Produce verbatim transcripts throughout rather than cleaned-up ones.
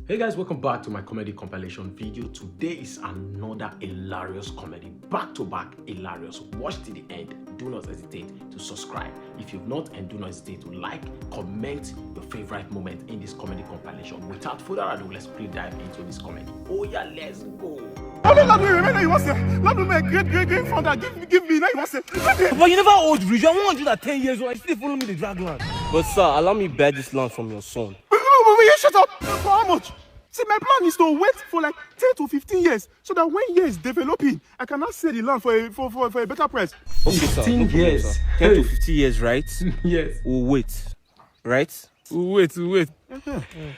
Hey guys, welcome back to my comedy compilation video. Today is another hilarious comedy, back to back hilarious. Watch till the end. Do not hesitate to subscribe if you've not, and do not hesitate to like, comment your favorite moment in this comedy compilation. Without further ado, let's quickly dive into this comedy. Oh yeah, let's go. Ọdún lọ́dún ìrìn mẹ́rin ìwọ́sẹ̀ lọ́dún mẹ́ great great great founder give give me náà ìwọ́sẹ̀. But you never old reach. You're one hundred and ten years old. You still follow me the drag land. But sir, allow me buy this land from your son. Will you shut up? For how much? See, my plan is to wait for like ten to fifteen years so that when years developing, I can now sell the land for a, for, for, for a better price. Okay, sir. No problem, sir. Ten to fifteen years, right? Yes. We'll wait. Right? We'll wait, we'll wait.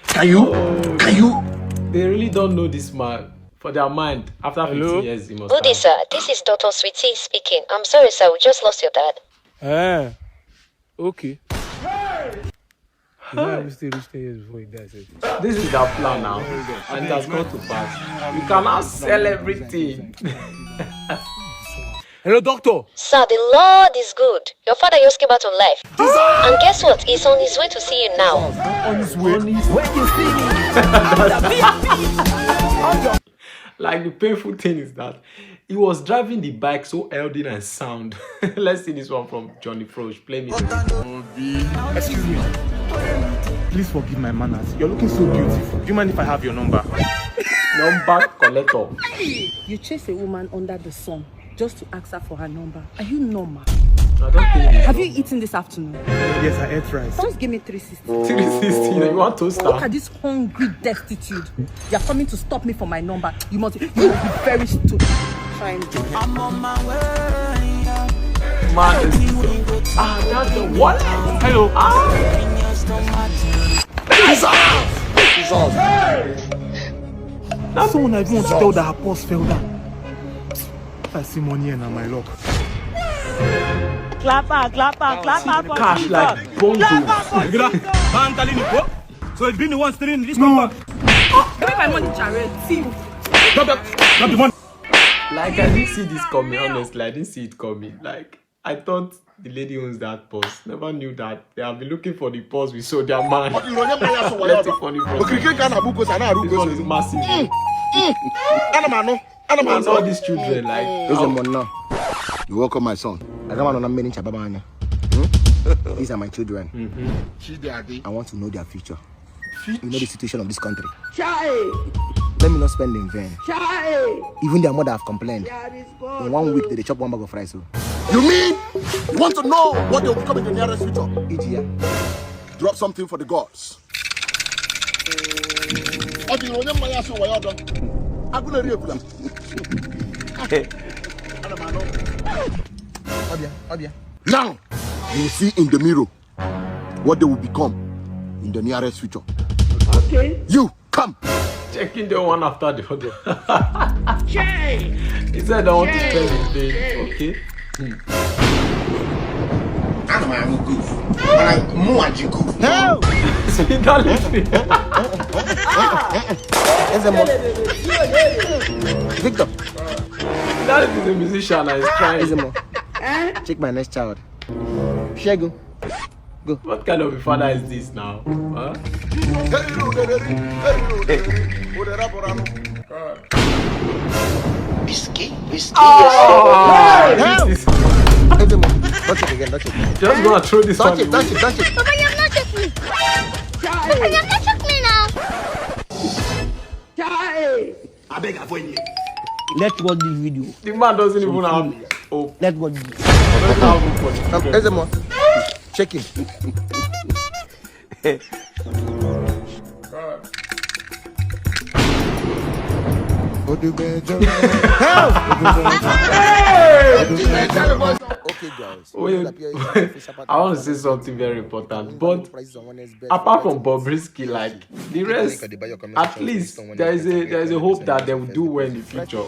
Can you? Can you? They really don't know this man. For their mind, after fifteen years, he must. Good day, sir. This is Doctor Sweetie speaking. I'm sorry, sir. We just lost your dad. Eh. Okay. The man will still reach ten years before he dies. This is their plan now, and it has come to pass. You cannot sell everything. Hello, doctor. Sir, the Lord is good. Your father just came back to life. And guess what? He's on his way to see you now. On his way. When you see me, I'm the V I P. Like, the painful thing is that he was driving the bike so healthy and sound. Let's see this one from Johnny Frosh. Play me. Excuse me. Please forgive my manners. You're looking so beautiful. Do you mind if I have your number? Number collector. You chase a woman under the sun just to ask her for her number. Are you normal? I don't think. Have you eaten this afternoon? Yes, I ate rice. Just give me three sixty. Three sixty, you want to start? Look at this hungry destitute. You're coming to stop me for my number. You must, you must be very stupid. Trying to. I'm on my way. Man, this is so, ah, that's the wallet. Hello. Ah. Jesus! Jesus! That one I even want to tell that her purse fell down. If I see money and my luck. Clap her, clap her, clap her for cash Jesus. Like bongo. Clap her for Jesus. Man, telling you, oh, so it's been the one stealing this compound. Give me my money, Jared. See you. Drop that, drop the money. Like, I didn't see this coming, honestly. I didn't see it coming. Like, I thought the lady owns that purse. Never knew that they have been looking for the purse we sold their man. Left it for the purse. This one is massive. And all these children, like, those are now. You welcome my son. I got one on many chababanya. These are my children. I want to know their future. You know the situation of this country. Chai! Let me not spend in vain. Chai! Even their mother have complained. In one week, they chop one bag of rice. Oh. You mean you want to know what they will become in the nearest future? Idiot. Drop something for the gods. Ọ dị onye mma ya sị ụwa ya ọdọ. Agụ na-eri ebula. Ọbịa, ọbịa. Now, you will see in the mirror what they will become in the nearest future. Okay. You, come. Checking them one after the other. He said, "I want to spend the day." Okay. Hmm. Ana m aṅụ goof. Mana mụnwa ji goof. Help! See that lady. Ezemo. Victor. That is a musician and is trying. Ezemo. Check my next child. Shegu. Go. What kind of a father is this now? Huh? Biscuit, biscuit. Oh, this is. Don't check again, don't check. Just gonna throw this one away. Touch it, touch it, touch it. Papa, you have not checked me. Papa, you have not checked me now. Abeg, avoid me. Let's watch this video. The man doesn't even have hope. Let's watch this. Doesn't have hope for the children. Ezemo, check him. Okay, guys. Wait, I want to say something very important, but apart from Bobrisky, like, the rest, at least there is a, there is a hope that they will do well in the future.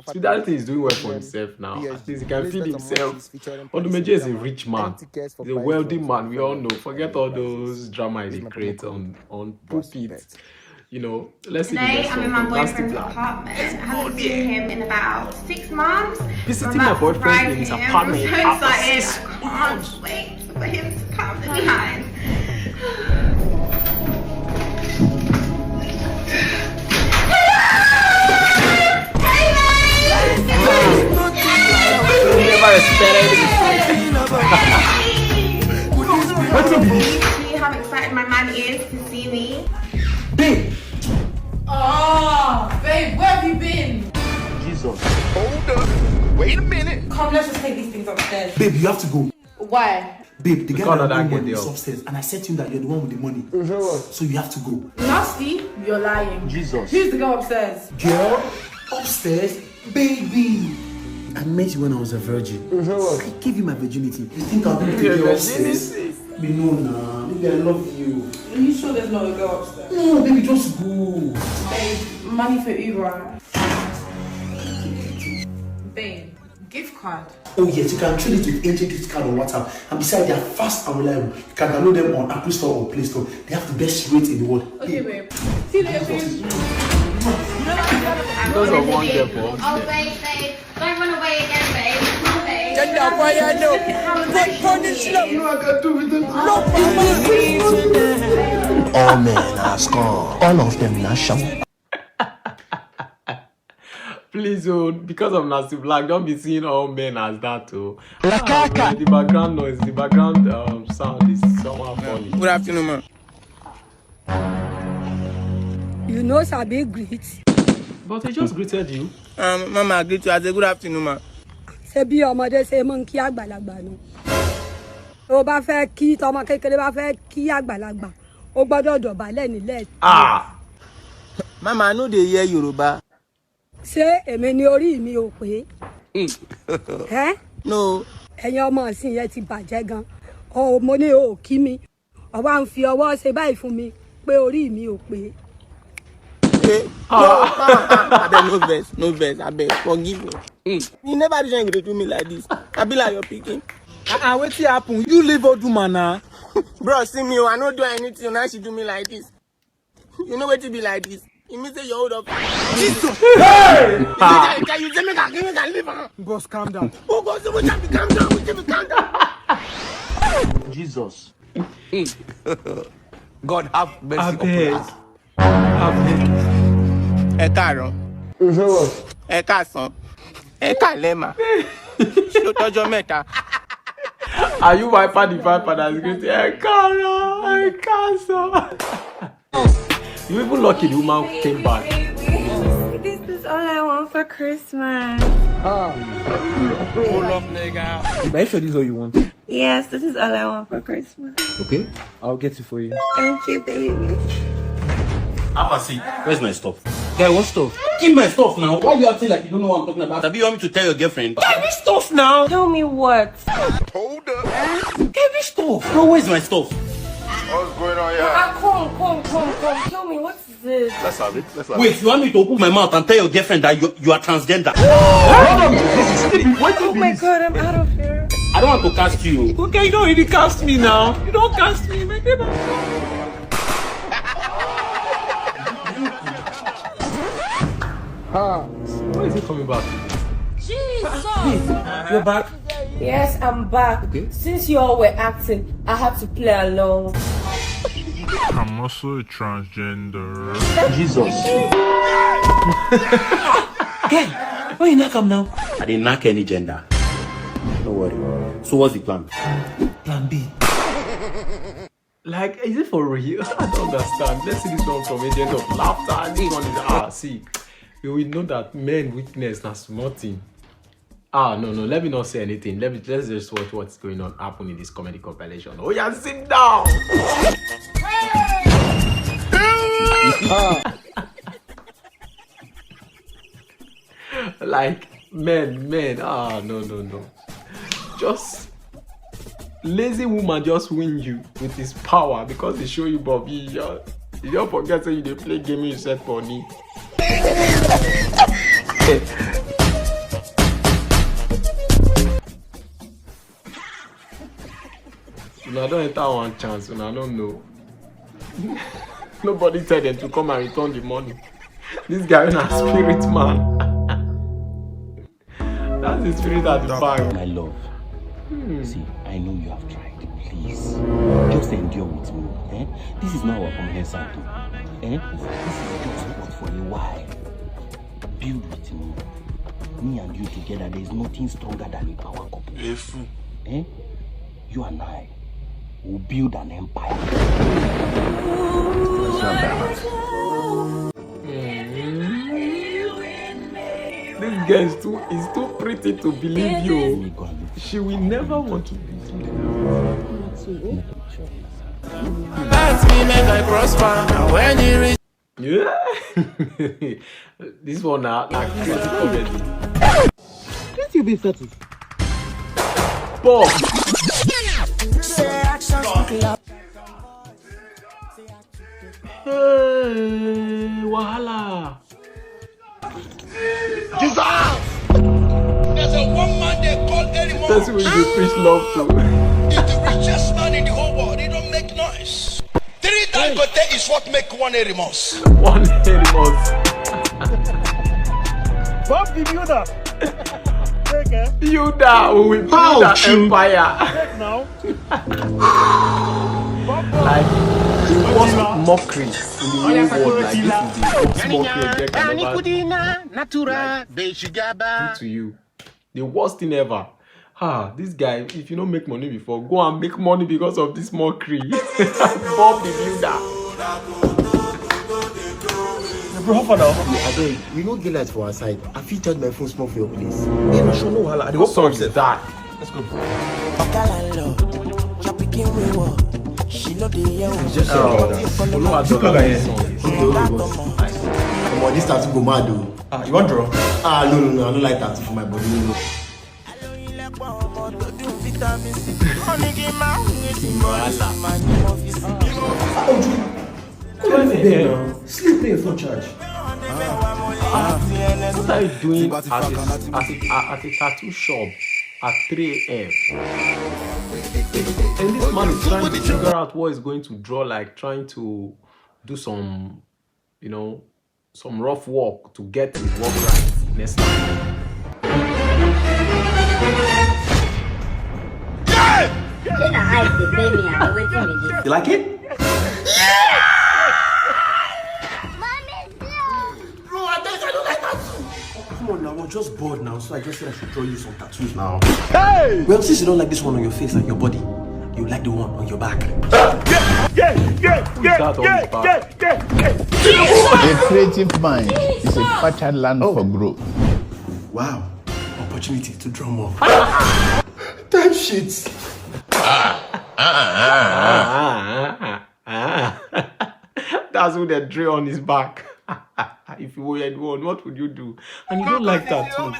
Spidality is doing well for himself now. At least he can feed himself. Odumeje is a rich man. He's a wealthy man. We all know. Forget all those drama they create on, on pulpit. You know, let's see the next one. Today, I'm in my boyfriend's apartment. I haven't seen him in about six months. Visiting my boyfriend in his apartment after six months. I'm about to surprise him. I'm so excited. I can't wait for him to come tonight. See how excited my man is to see me? Babe! Oh, babe, where have you been? Jesus. Hold up. Wait a minute. Come, let's just take these things upstairs. Babe, you have to go. Why? Babe, the guy Because of that that owe girl money dey is up. Upstairs, and I said to him that you're the one with the money. So you have to go. Nasty, you're lying. Jesus. Who's the girl upstairs? Girl, upstairs, baby. I met you when I was a virgin. I gave you my virginity. You think I'll be with a girl upstairs? Me no, nah. Baby, I love you. Are you sure there's not a girl upstairs? No, baby, just go. Babe, money for Uber. Babe, gift card. Oh yes, you can trade it with A J gift card on WhatsApp. And besides, they are fast and reliable. You can download them on Apple Store or Play Store. They have the best rate in the world. Okay, babe. See you later, babe. Because of one girl for Oh, babe, babe, don't run away again, babe. Come on, babe. Gender fire no. Punish love. You know I can do with them. No problem. All men are scum. All of them na shower. Please, oh, because of Nasty Black, don't be seeing all men as that, oh. Ah, the background noise, the background um, sound is somehow funny. Good afternoon, ma. You know sabi greet. But he just greeted you. Um, mama, I greet you. I say good afternoon, ma. Ṣé bí ọmọdé ṣe máa ń kí àgbàlagbà nu? Tó bá fẹ́ kí tọmọ kékeré bá fẹ́ kí àgbàlagbà, ó gbọ́dọ̀ dọ̀bálẹ̀ nílẹ̀. Ah! Mama, I no dey hear Yoruba. Ṣé èmi ni orí mi ò pé? Ẹ́? No. Ẹ̀yin ọmọ ìsìn yẹn ti bàjẹ́ gan. Ọ̀ mo ní o ò kí mi. Ọba ń fi ọwọ́ ṣe báyìí fún mi pé orí mi ò pé. Eh, no, ah, ah, abeg, no vex, no vex, abeg, forgive me. Mm. You never reach when you dey do me like this. I be like your pikin. Ah, uh, wetin happen? You leave old woman na. Bro, see me, oh, I no do anything. Now she do me like this. You know wetin be like this? E mean say your old up. Jesus! Hey! You say make I, make I leave am. Boss, calm down. Oh God, so wetin be calm down? Wetin be calm down? Jesus. God have mercy upon us. Ẹ káàárọ̀. Ẹ káàsán. Ẹ káalẹ́ mà. Ṣé o tọ́jọ́ mẹ́ta? Are you viper the viper that is greeting? Ẹ káàárọ̀, ẹ káàsán. You even lucky the woman came back. This is all I want for Christmas. Hold up, nigga. Are you sure this is all you want? Yes, this is all I want for Christmas. Okay, I'll get it for you. Thank you, baby. Apasi, where's my stuff? Guy, what stuff? Give my stuff now. Why you acting like you don't know what I'm talking about? Abi, you want me to tell your girlfriend? Give me stuff now. Tell me what? Hold up. Give me stuff. Bro, where's my stuff? What's going on here? Ah, come, come, come, come. Tell me, what is this? Let's have it. Let's have Wait, it. You want me to open my mouth and tell your girlfriend that you, you are transgender? Oh my God, I'm out of here. I don't want to cast you. Okay, you don't really cast me now. You don't cast me, my baby. Why is he coming back? Jesus! You're back. Yes, I'm back. Since you all were acting, I had to play along. I'm also a transgender. Jesus. Hey, why you knock him now? I didn't knock any gender. No worry. So what's the plan? Plan B. Like, is it for real? I don't understand. Let's see this one from Agent of Laughter. This one is, ah, see, you will know that men weakness na small thing. Ah, no, no, let me not say anything. Let me, let's just watch what's going on happen in this comedy compilation. Oh yeah, sit down. Like, men, men, ah, no, no, no. Just lazy woman just win you with his power because he show you Bobby. You just, you just forget say you dey play game you set for me. Una don enter one chance, una no know. Nobody tell them to come and return the money. This guy na spirit man. That's the spirit at the bank. My love, see, I know you have tried. Please, just endure with me. Eh? This is not our permanent site, oh. Eh? This is just what for a while. Build with me. Me and you together, there is nothing stronger than a power couple. Efu. Eh? You and I will build an empire. This girl is too, is too pretty to believe you. She will never want to be. Ask me make I prosper. And when you reach Yeah. This one na na crazy comedy. This you be status. Bob. Hey, wahala. Jesus! There's a one man they call Eddie Moore. Person wey you preach love to. He's the richest man in the whole world. He don't make noise. Three Dangote is what make one Erimus. One Erimus. Bob the builder. Take care. Builder, we will build an empire. Take now. Like the worst mockery in the whole world. Like this is the worst mockery a girl can ever Natural, they should get do to you. The worst thing ever. Ah, this guy, if you don't make money before, go and make money because of this mockery. Bob the builder. Bro, how far now? Abeg, we no get light for our side. I fit charge my phone small for your place. Yeah, no, sure, no wahala. I dey work for Song is upstairs. that. Let's go. Your pikin we want. She know the year. Just uh, Oluwa Dollar is song. Come on, this tattoo go mad o. Ah, you want draw? Ah, no, no, no, I don't like tattoo for my body. No, no. Wahala. Come on, bed now. Sleep here for charge. What are you doing at a, at a, at a tattoo shop at three a.m.? And this man is trying to figure out what he's going to draw, like trying to do some, you know, some rough work to get his work right next time. Say na eyes dey pain me, abi wetin be this? You like it? Bro, I tell you, I don't like tattoo. Oh, come on now, I'm just bored now, so I just said I should draw you some tattoos now. Hey! Well, since you don't like this one on your face and your body, you like the one on your back. Who is that on his back? A creative mind is a fertile land for growth. Wow, opportunity to draw more. Time sheets. Ah, ah, ah, ah, ah. That's who they draw on his back. If you were Edward, what would you do? And you don't like that too.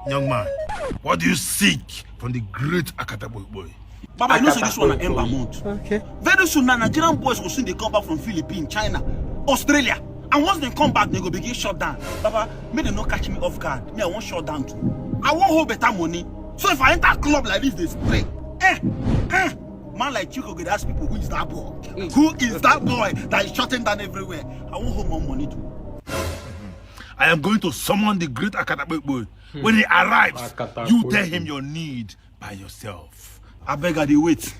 Young man, what do you seek from the great Akata Boy boy? Baba, you know say this one na end of month. Okay. Very soon now, Nigerian boys go soon dey come back from Philippines, China, Australia. And once they come back, they go begin shut down. Baba, make dem no catch me off guard. Me, I wan shut down too. I wan hold better money. So if I enter club like this, they spray. Eh, eh. Man like Chico go dey ask people, "Who is that boy? Who is that boy that is shutting down everywhere?" I wan hold more money too. I am going to summon the great Akata Boy boy. When he arrives, you tell him your need by yourself. Abeg, I dey wait.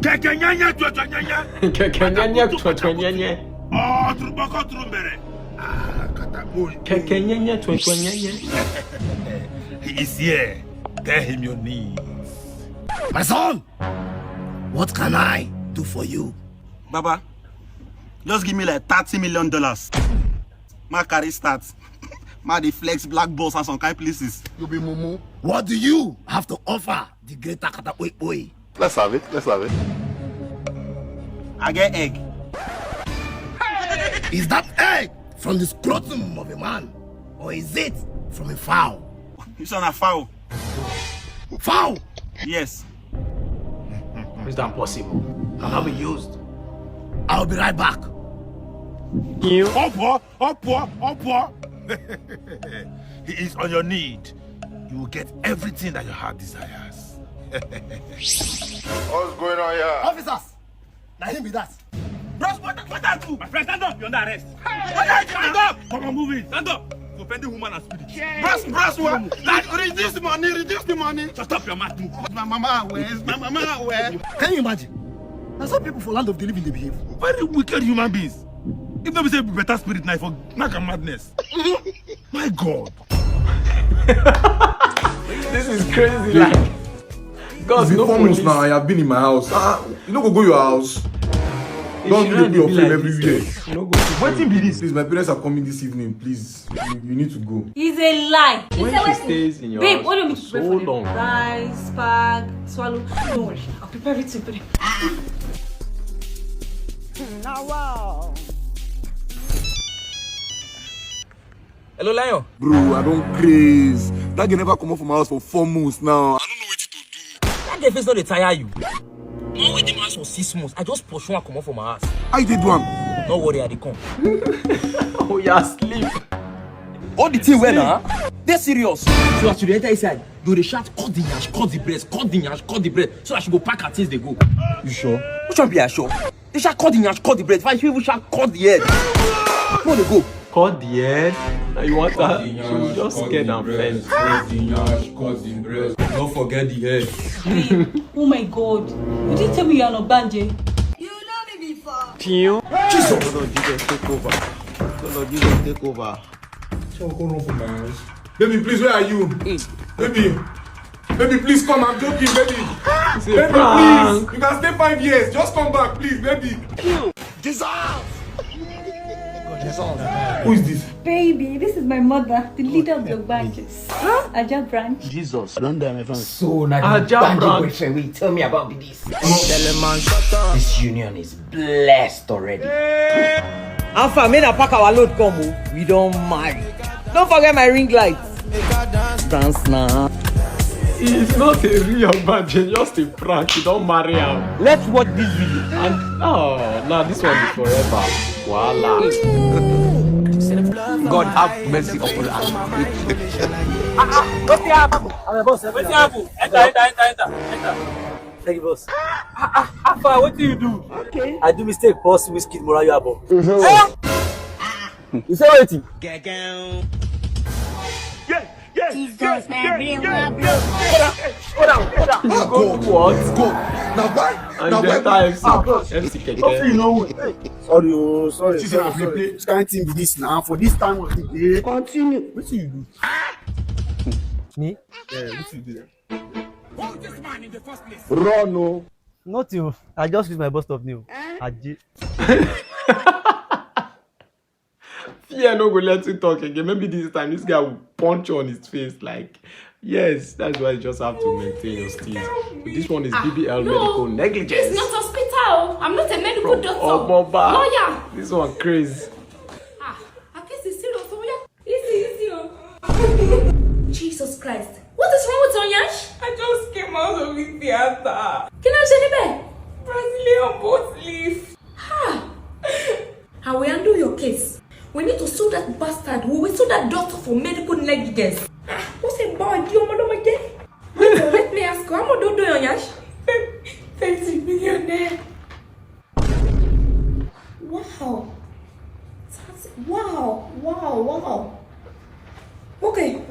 Keke nyanya tuetu nyanya. Keke nyanya tuetu nyanya. Oh, truboko trumbere. Ah, Akata Boy. Keke nyanya tuetu nyanya. He is here. Tell him your needs. My son, what can I do for you? Baba, just give me like thirty million dollars. Ma carry start. Ma dey flex black balls and some kind places. You be mumu. What do you have to offer the great Akata Boy boy? Let's have it. Let's have it. I get egg. Is that egg from the scrotum of a man, or is it from a fowl? This one a fowl. Fowl? Yes. Is that possible? Can I be used? I'll be right back. Opo, opo, opo. He is on your need. You will get everything that your heart desires. What's going on here? Officers, na him be that. Bros, what, what are you? My friend, stand up. You're under arrest. What are you? Stand up. Come on, move in. Stand up. Offending woman and spirit. Bros, bros, what? Like, reduce the money, reduce the money. Shut up your mouth, move. My mama, where is my mama? Where? Can you imagine? That's how people for land of the living they behave. Very wicked human beings. If they say better spirit, knife for knack and madness. My God. This is crazy. Like, God, no police. Now I have been in my house. Ah, you no go go your house. Don't do the play of film everywhere. You no go. Wetin be this? Please, my parents are coming this evening. Please, you, you need to go. It's a lie. When she stays in your house for so long. Rice, bag, swallow. Don't worry, I'll prepare everything for them. Now, wow. Hello, Lion. Bro, I don't craze. That girl never come up from my house for four months now. I don't know what to do. That girl face not dey tire you. Now wait my house for six months. I just pursue her come up from my house. I did one. No worry, I dey come. Oh, you are asleep. All the thing well, huh? They serious. So as you dey enter inside, you dey shout, "Cut the yansh, cut the breast, cut the yansh, cut the breast." So I should go pack her things, they go. You sure? Which one be I sure? They shall cut the yansh, cut the bread. If I even shall cut the head. No, they go. Cut the head? Now you want her? She will just get am first. Cut the yansh, cut the bread. Don't forget the head. Babe, oh my God. You didn't tell me you are not Banje. You know me before. Tiyo. Jesus. Lord Jesus, take over. Lord Jesus, take over. So go run for my house. Baby, please, where are you? Baby, baby, please come. I'm joking, baby. Baby, please. You can stay five years. Just come back, please, baby. Jesus! Jesus. Who is this? Baby, this is my mother, the leader of the branches. Huh? Aja branch. Jesus. I don't die, my friend. So now the Aja branch boyfriend will tell me about this. This union is blessed already. How far? May na pack our load come o. We don marry. Don't forget my ring light. Dance now. It's not a real virgin, just a prank. You don't marry her. Let's watch this video. And oh, now this one is forever. Voila. God have mercy upon us. Ah, ah, wetin happen? Wetin happen? Enter, enter, enter, enter, enter. Thank you, boss. Ah, ah, how far? What do you do? Okay. I do mistake, boss. Wizkid Morayo album. Eh? You say wetin? Jesus, my brain will blow. Hold on, hold on, hold on. You go do what? Go. Now why? And now why? F C. Ah, bros. F C Keke. Sorry, oh, sorry. Sorry, sorry. Which kind thing be this now? For this time of the day. Continue. Wetin you do? Me? Yeah, wetin you do? Run o. Nothing o. I just reach my bus stop new. Aje. Fear no go let you talk again. Maybe this time this guy will punch you on his face. Like, yes, that's why you just have to maintain your steez. This one is B B L medical negligence. It's not hospital. I'm not a medical doctor. Lawyer. This one crazy. Ah, I guess it's serious. Oh, yeah. Easy, easy o. Jesus Christ. What is wrong with Onyash? I just came out of the theater. Kí ló ń ṣe níbẹ̀? Brazilian butt lift. Ha! I will handle your case. We need to sue that bastard. We will sue that doctor for medical negligence. Ah, what's a boy? Do you know what? Wait, let me ask you. How much do you do, Onyash? Thirty million naira. Wow. That's, wow, wow, wow. Okay.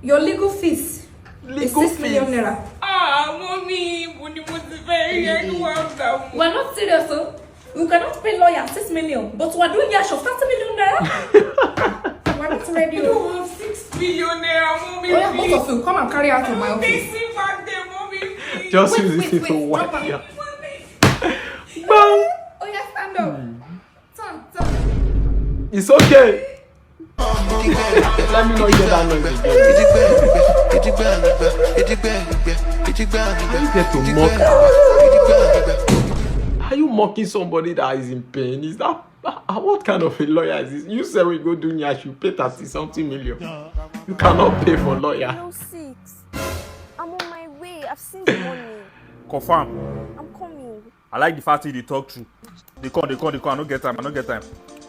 Your legal fees is six million naira. Ah, mommy, ibo ni mo ti fẹ́ rí ẹnu wa gbà mú? We're not serious, o. You cannot pay lawyer six million, but we're doing yash of thirty million naira. We're not ready. You don't have six million naira, mommy. Oh yeah, both of you, come and carry out of my office. This thing back there, mommy, please. Just use it to wipe your Bang! Oh yeah, stand up. Turn, turn. It's okay. Let me not hear that noise again. How you get to mock? Are you mocking somebody that is in pain? Is that, ah, what kind of a lawyer is this? You say we go do nyash, you pay thirty something million. You cannot pay for lawyer. No six. I'm on my way. I've seen the money. Confirm. I'm coming. I like the fact you dey talk true. Dey come, dey come, dey come. I no get time. I no get time.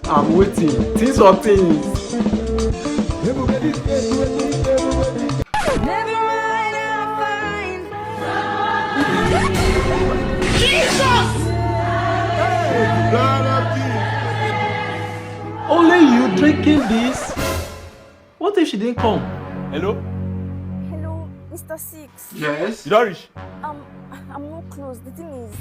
I'm waiting. Things or things. Jesus! Hey, blood of Jesus. Only you Kill this. What if she didn't come? Hello? Hello, Mister Six. Yes? You don't reach? Um, I'm not close. The thing is,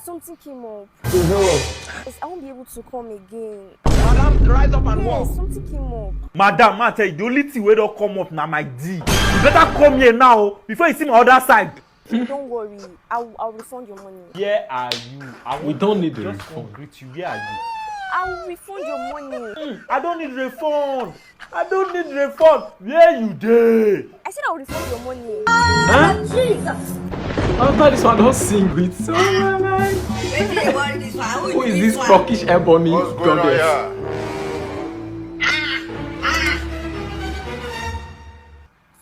something came up. Yes, I won't be able to come again. Madam, rise up and Yes, walk. Something came up. Madam, I tell you, the only thing wey don come up na my D. You better come here now o, before you see my other side. Don't worry, I'll, I'll refund your money. Where are you? I We want don't to need the just come refund. Greet you. Where are you? I'll refund your money. Hmm, I don't need refund. I don't need refund. Where you dey? I said I'll refund your money. After this one, don't sing with. So, who is this Turkish ebony What's going on goddess? Here?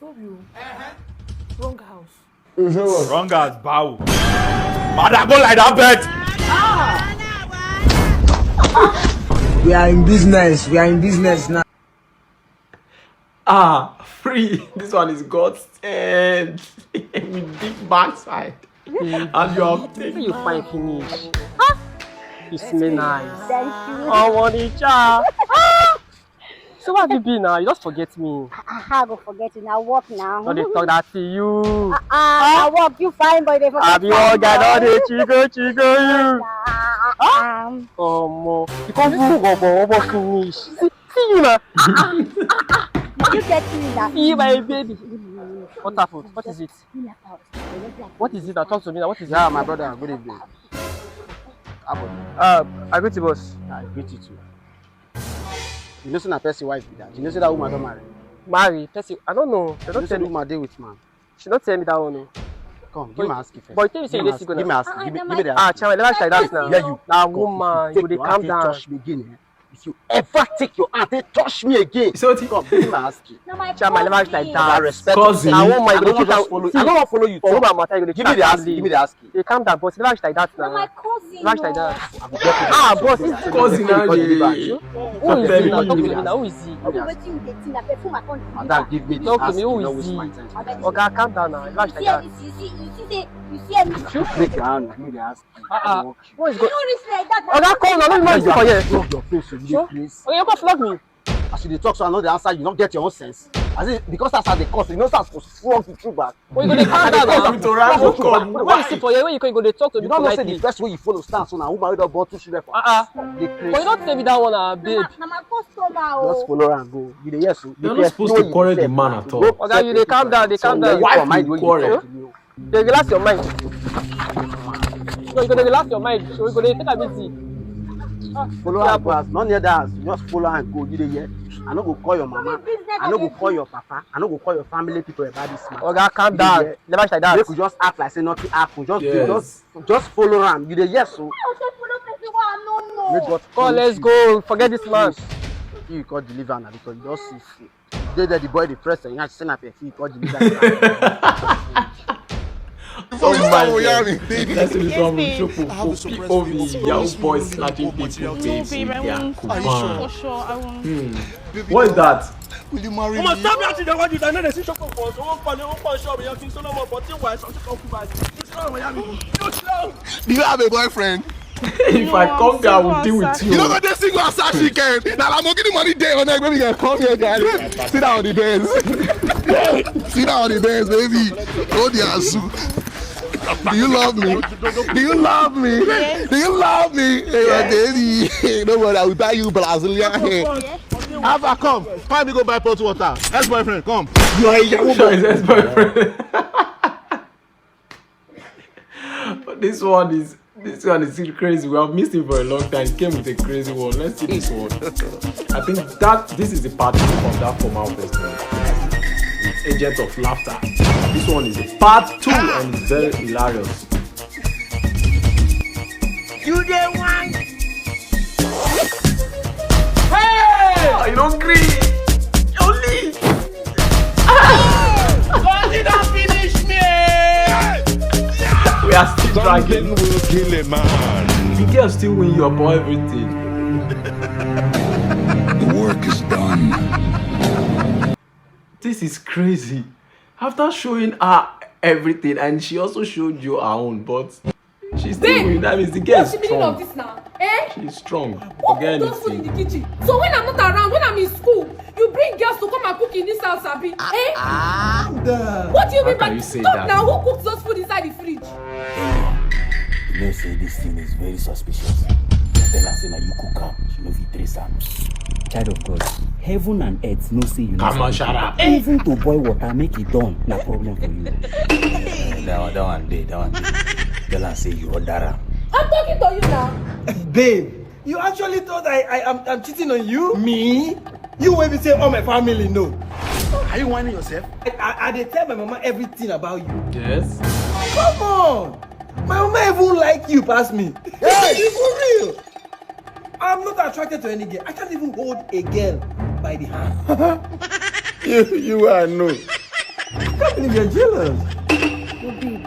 Sorry, wrong house. Wrong as bow. Madam, go like that bed. We are in business. We are in business now. Ah, free. This one is God's hand. With big backside. And you are Say you fine finish. You smell nice. Thank you. Oh, Monica. So where have you been now? You just forget me. I, I go forget you now. Work now. No dey talk that to you. Ah, I work. You fine, boy. They forget. Abi oga don dey chigo chigo you. Ah, um, Omo, you come do robo robo finish. See, see you now. you get me now. See my baby. What happened? What is it? What is it? Now talk to me now. What is Yeah, it? My brother, good evening. How about you? Uh, I greet you, boss. I greet you too. You know say na person wife be that. You know say that woman don marry. Marry, person. I don't know. They You know don't say tell the me. Woman dey with man. She don't tell me that one. Oh. Come, give me ask you first. But you tell me say Give you me dey ask- single Give me now. ask. Give me, give me the ask. Ah, Chama, never like that Hey, now. Yeah, you. Now, Come, woman, if you you dey take your calm hand, down. Touch me again. Eh? If you ever take your hand, they touch me again. So what? Come, give me ask you. No, my Chama, never like cousin. that. I respect Cousin. you. Now, I woman, you don't dey just treat follow you. see, I don't want follow you. for Talk. woman matter, you dey Give me the treat ask. family. Give me the ask. Dey calm down, boss. Never like that No, now. my cousin. Never like that. I will get you. Ah, boss, this Cousin, now Because you dey- dey back. Who is Tell he? me. Talk to Give me me the now. Who is he? What do you think they think? I perfume my cousin. Madam, give me the Talk to ask. me. Who You don't is waste he? my time. Oga, calm down now. Never like You see that. Anything? You see? You see? Say you see anything? Break your hand. Give me the ask. Ah, ah. Walk. What is You going? don't reach like that. Oga, come now. Let me Now see you for are here. flog your face with Sure. this place. Oga, you go flog me. As you dey talk, so I know the answer. You don't get your own sense. As if because that's how they cause. You know, that's for flog the truth back. But you go dey calm down now. With Orango come. What is it for here? Where you go, you go dey talk to You me don't know say the politely. first way you follow stand so now woman wey don born two children for Ah, ah. house. Dey But you crazy. Don't tell me that one, ah, Na babe. my, na my customer. Just Oh. Follow am go. You dey hear so? You're not supposed to quarrel the man at all. Oga, you dey calm down, dey calm down. Wife Mind will when you quarrel. talk to me. Dey relax your mind. No, you go dey relax your mind. So you go dey take am easy. Follow am go house. Not near that house. Just follow am go. You dey hear? I no go call your mama. I no go call your papa. I no go call your family people about this matter. Oga, calm You dey down. hear? Never like that. Make we just act like say nothing happen. Just Yes. just just follow am. You dey hear so? I say follow person wey I no know. Make God Come, punish let's you. Go. Forget this man. You call deliver na because you don see. Dey there, the boy dey press and you say na person you call deliver. Oh my Oya God. mi, baby. That's the song we Yes, show babe. for P O V. Yahoo boys snatching people babes with their No, babe, I coupon. won't. For sure, I won't. What is that? Will you marry Come on, me? Stop that thing. What you done? They see shop for one pon one pon shop. You think so no more, but you why something come back. Do you have a boyfriend? If I come there, I will deal with you. You no go dey single as such weekend. Na Lamborghini money dey on neck, baby girl. Come here, guys. Sit down on the benz. Sit down on the benz, baby. Hold the azu. Do you love me? Do you love me? Do you love me? Hey, my baby. No worry, I will buy you Brazilian hair. Alpha, come. Come, we go buy pot water. Ex-boyfriend, come. You are a Yahoo boy. Ex-boyfriend. This one is this one is still crazy. We have missed him for a long time. He came with a crazy one. Let's see this one. I think that this is the part two of that former festival. Agent of laughter. This one is a part two and it's very hilarious. You dey one. Hey! You don't gree. Only. God, you don't finish me. We are still dragging. Will kill a man. The girl still win your boy everything. The work is done. This is crazy. After showing her everything, and she also showed you her own, but she still win. That means the girl is strong. This now. Eh? She's strong. Who cook those food in the kitchen? So when I'm not around, when I'm in school, you bring girls to come and cook in this house, abi? Eh? What do you mean by, stop now? Who cooked those food inside the fridge? You know say this thing is very suspicious. Tell her say na you cook am, she no fit trace am. Child of God, heaven and earth know say you no sabi cook. Even to boil water make e done na problem for you. That one, that one dey, that one dey. Tell am say you order am. I'm talking to you now. Babe, you actually thought I, I am I'm cheating on you? Me? You wey be say all my family know. Are you whining yourself? I, I, I dey tell my mama everything about you. Yes. Come on. My mama even like you pass me. Hey, you for real? I'm not attracted to any girl. I can't even hold a girl by the hand. You, you are no. I can't believe you're jealous. But babe,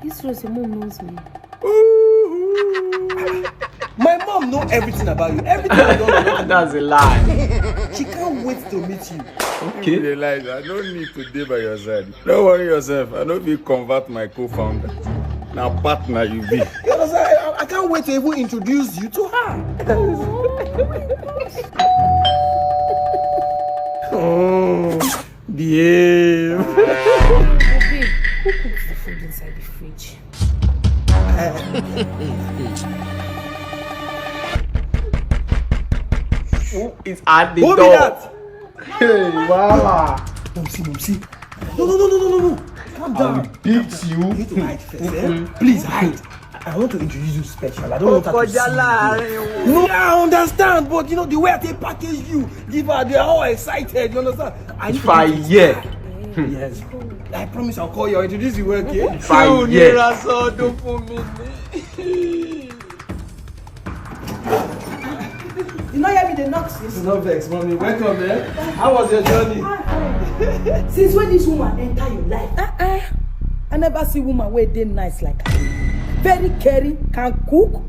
this shows your mom knows me. My mom know everything about you. Everything I don't know. That's a lie. She can't wait to meet you. Okay. You realize I don't need to dey by your side. Don't worry yourself. I no fit convert my co-founder. Na partner you be. You understand? I, I can't wait to even introduce you to her. Oh, behave. Babe, who cooks the food inside the fridge? Who is at the Who be door? That? Hey, voila. Mom, see, mom, see. No, no, no, no, no, no, no. Calm down. Beat you. You need to hide first, eh? Please hide. I want to introduce you special. I don't want her to see you. No, I understand, but you know the way I take package you, give her, they are all excited. You understand? I need to Fire. Yes. I promise I'll call you. I'll introduce you, okay? Fire. You know, hear me the knock since. No vex, mommy. Welcome, eh? How was your journey? Since when this woman enter your life? Uh-uh. I never see woman where they nice like her. Very caring, can cook.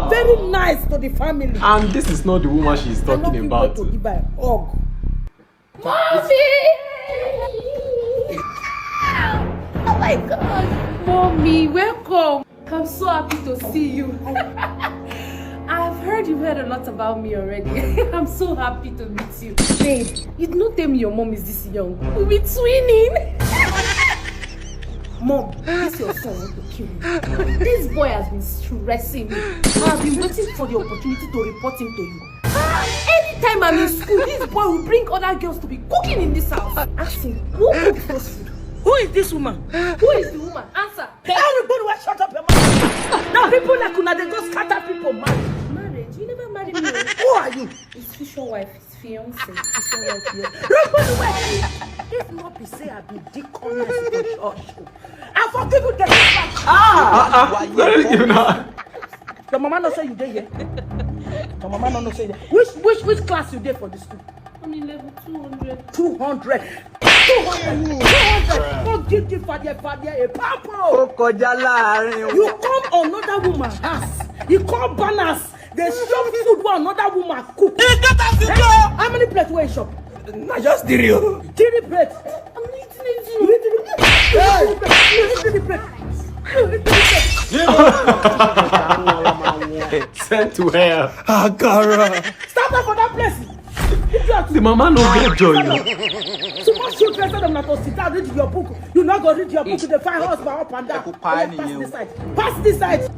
Very nice to the family. And this is not the woman she's I not talking feel about. Go to give her a hug. Mommy! Oh my God! Mommy, welcome. I'm so happy to see you. I've heard you've heard a lot about me already. I'm so happy to meet you. Babe, you did not tell me your mom is this young. We'll be twinning. Mom, this your son want to kill me. This boy has been stressing me. I've been waiting for the opportunity to report him to you. Anytime I'm in school, this boy will bring other girls to be cooking in this house. Ask him, who cooked this food? Who is this woman? Who is the woman? Answer. Everybody will shut up your mouth. Now people like una dey go scatter people marriage. Marriage? You never marry me. Who are you? His future wife, his fiance. Future wife, yes. Everybody will. If not be say I be deaconess for church, I forgive you the. Ah, ah, ah. Very good now. Your mama no say you dey here. Your mama no know say you dey. Which which which class you dey for the school? I'm in level two hundred. Two hundred. Two hundred. Two hundred. Go give the father father a pampo. Ó kọjá láàrin You come another woman house. You come balance. They shop food one another woman cook. How many plates wey you shop? Na just three o. Three plates. You eat three plates. You eat three plates. You eat three plates. Sent to hell. Agara. Start that for that place. Idiot. The mama no get joy. Too much children say dem na to sit down read your book. You no go read your book. You dey find husband up and down. Oya, pass this side. Pass this side.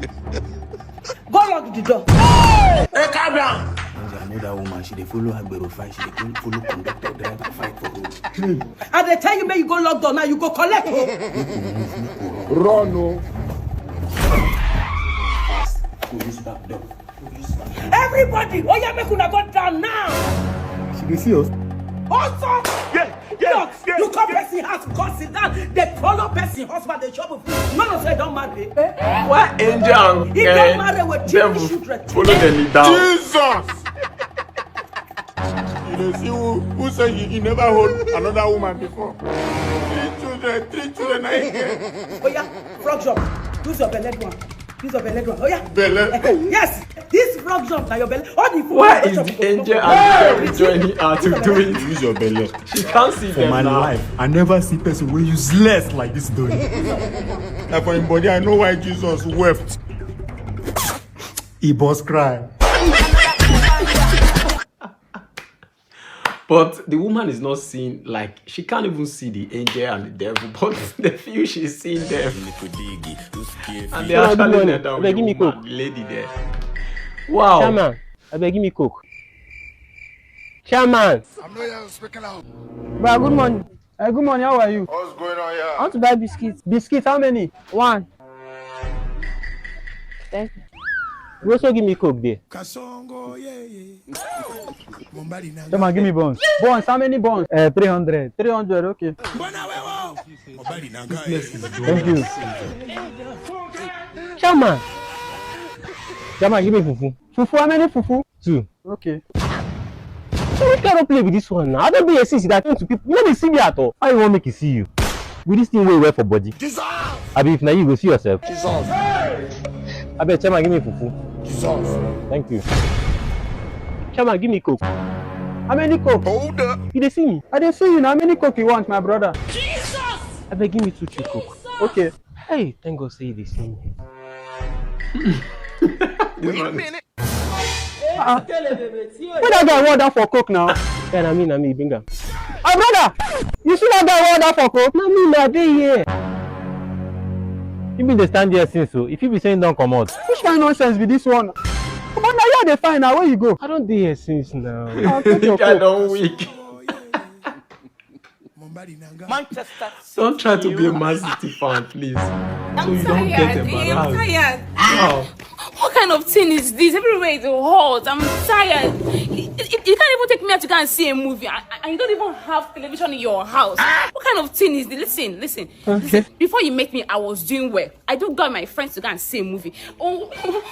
Go lock the door. Hey, calm down. Another woman, she dey follow Agbero fight, she dey follow conductor driver fight for road. I dey tell you, make you go lock door now. You go collect. Oh. Run o. Police back door. Everybody, oya make una go down now. She dey see us. Also, yeah, yeah, you come person house, come sit down. They follow person husband, they chop food. No, no, say don't marry. Why angel and He don't marry with three children. Follow them down. Jesus. You dey see who who say he, he never hold another woman before. Three children, three children. Na him get. Oya, frog jump. Use your belly one. Use your belly one. Oya. Belle. Yes. This frog jump na your belly. All the food Why wey is chop the for angel your and belly. the devil joining her to do it? Use your belle. She can't see For them my now. Life, I never see person wey useless like this doing. Na for him body, I know why Jesus wept. He boss cry. But the woman is not seeing, like, she can't even see the angel and the devil, but the few she's seeing them. And they Hello, good actually morning. kneel down with Abeg, the give me woman, Coke. the lady there. Wow. Chairman, abeg, give me Coke. Chairman, I'm not here speaking out. Bro, good morning. Uh, good morning, how are you? What's going on I here? want to buy biscuits. Biscuits, how many? One. Thank you. You also give me Coke there. Kasongo, yeah, yeah. Come on, give me buns. Buns, how many buns? Uh, three hundred. three hundred, okay. Thank you. Chairman. Chairman, give me fufu. Fufu, how many fufu? Two. Okay. So which kind of play with this one now? I don't be a since that to people. You know they see me at all. How you want make you see you? With this thing wey you wear for body. Jesus! Abi if na you go see yourself. Jesus! Abeg, chairman, give me fufu. Jesus! Thank you. Chairman, give me Coke. How many Coke? Hold up! You dey see me? I dey see you now. How many Coke you want, my brother? Abeg, give me two two Coke. Okay. Hey, thank God say you dey see me. Wait a minute! Where that guy order for Coke now? Yeah, na me, na me, bring am. My brother, you see that guy order for Coke? Na me, na dey here. You been dey stand there since, so if you be saying don't come out. Which kind of nonsense be this one? But now you dey find now where you go. I don dey here since now. I'll take your Guy Coke. Don't weak. Manchester. Don't try to be a Man City fan, please. So I'm you don't get tired. I'm embarrassed. Tired. Wow. What kind of thing is this? Everywhere is hot. I'm tired. You, you, you can't even take me out to go and see a movie. I, I, you don't even have television in your house. What kind of thing is this? Listen, listen. Listen. Before you met me, I was doing well. I don't got my friends to go and see a movie. Oh,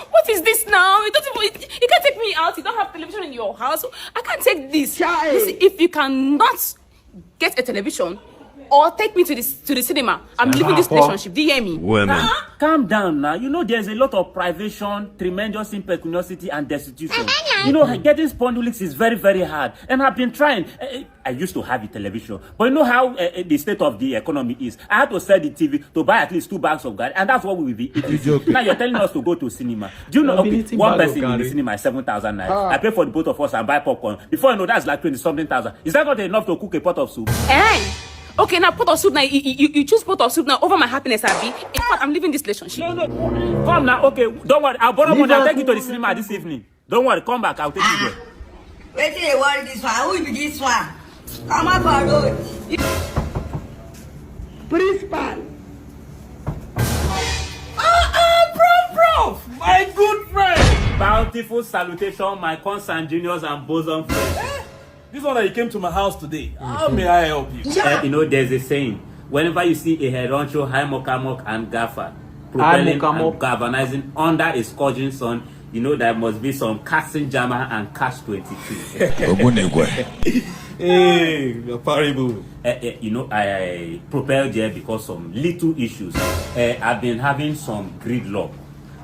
what is this now? You don't even, you can't take me out. You don't have television in your house. I can't take this. Listen, if you cannot get a television or take me to the to the cinema, I'm leaving this relationship. Do you hear me? Calm down now. You know there's a lot of privation, tremendous impecuniosity, and destitution. You know, getting spondulics is very, very hard. And I've been trying. Eh, eh, I used to have a television, but you know how eh, eh, the state of the economy is. I had to sell the T V to buy at least two bags of garri, and that's what we will be eating. Now you're telling us to go to cinema. Do you know? I'll be Okay, eating one bag of person in the garri. Cinema is seven thousand naira. I pay for the both of us and buy popcorn. Before you know, that's like twenty something thousand. Is that not enough to cook a pot of soup? Eh? Okay, now pot of soup now. You, you, you choose pot of soup now over my happiness, Abby. In fact, I'm leaving this relationship. Come now, okay. Don't worry. I'll borrow money. I'll take you to the cinema this evening. Don't worry. Come back. I'll take you there. Wetin dey worry this one? Who be this one? Comot for road. Principal. Ah, ah, prof, prof, my good friend. Bountiful salutation, my concerned juniors and bosom friends. Eh, this one that you came to my house today. How may I help you? Eh, you know, there's a saying. Whenever you see a head honcho, high mokamok and gaffer propelling and galvanizing under a scorching sun, you know there must be some casting jammer and catch twenty-two. Hey, your parable. Eh, eh, you know, I, I propelled there because some little issues. Eh, I've been having some gridlock,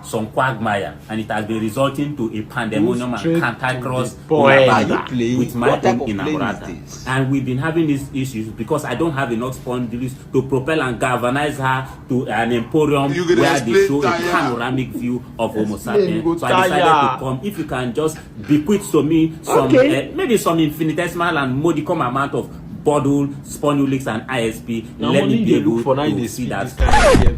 some quagmire, and it has been resulting to a pandemonium and cantankerous Are you ulabaga playing? With my What type own of plane is inamorata. This? And we've been having these issues because I don't have enough spondulics to propel and galvanize her to an emporium where they show a panoramic view of Homo sapiens. So I decided to come. If you can just bequeath to me some, okay. Uh, maybe some infinitesimal and modicum amount of bottle, spondulics, and I S P. Now, let me be able to see that.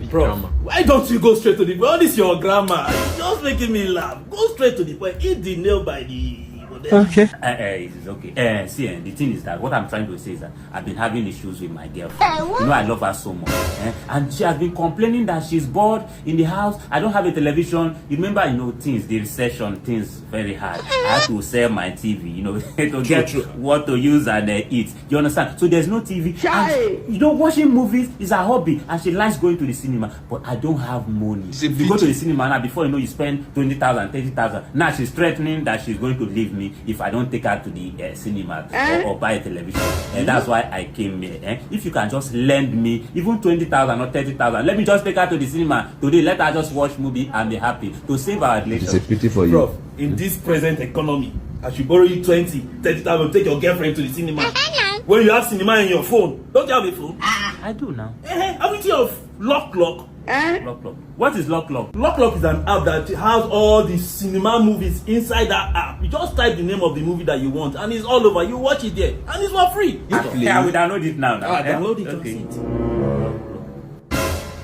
Bro, why don't you go straight to the point? What is your grammar? You're just making me laugh. Go straight to the point. Hit the nail by the. Okay. Uh, uh, it's okay. Uh, see, uh, the thing is that what I'm trying to say is that I've been having issues with my girlfriend. You know, I love her so much. Eh? And she has been complaining that she's bored in the house. I don't have a television. You remember, you know, things, the recession, things very hard. I had to sell my T V, you know, to get what to use and uh, eat. You understand? So there's no T V. And, you know, watching movies is a hobby. And she likes going to the cinema. But I don't have money. If you go to the cinema now, before you know, you spend twenty thousand, thirty thousand. Now she's threatening that she's going to leave me if I don't take her to the uh, cinema or, or buy a television. And that's why I came here. Eh? If you can just lend me even twenty thousand or thirty thousand, let me just take her to the cinema today. Let her just watch movie and be happy to save our relationship. It's a pity for you. Bro, in this present economy, I should borrow you twenty, thirty thousand, take your girlfriend to the cinema. When you have cinema in your phone, don't you have a phone? I do now. Eh, eh, haven't you have lock, lock? Lock Lock. What is Lock Lock? Lock Lock is an app that has all the cinema movies inside that app. You just type the name of the movie that you want, and it's all over. You watch it there, and it's for free. You Yeah, we download it now. now. Ah, Eh? download it and Okay. see it.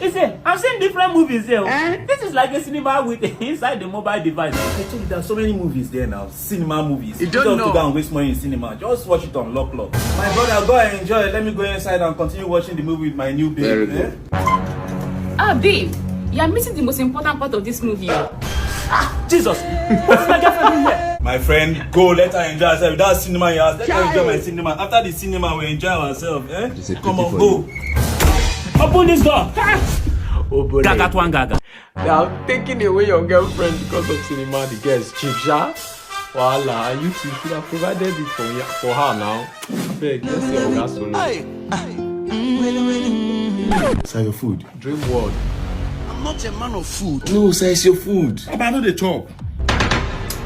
You see, I'm seeing different movies there. Eh? This is like a cinema with inside the mobile device. I tell you, there are so many movies there now. Cinema movies. You don't Just to know. go and waste money in cinema. Just watch it on Lock Lock. My brother, go and enjoy. Let me go inside and continue watching the movie with my new babe. Very good. Eh? Ah, babe, you are missing the most important part of this movie. Ah, Jesus! What is my girlfriend doing here? My friend, go let her enjoy herself. That's cinema in your house. Let her enjoy my cinema. After the cinema, we enjoy ourselves. Eh? It's a Come pity on, for go. you. Open this door. Oh, boy. Gaga twan gaga. They are taking away your girlfriend because of cinema. The girl is cheap, sha. Voila, and you too should have provided it for, ya- for her now. Beg, let's see your gas solo. Hey, hey. Sir, your food. Dream World. I'm not a man of food. No, sir, it's your food. Oba, no dey chop.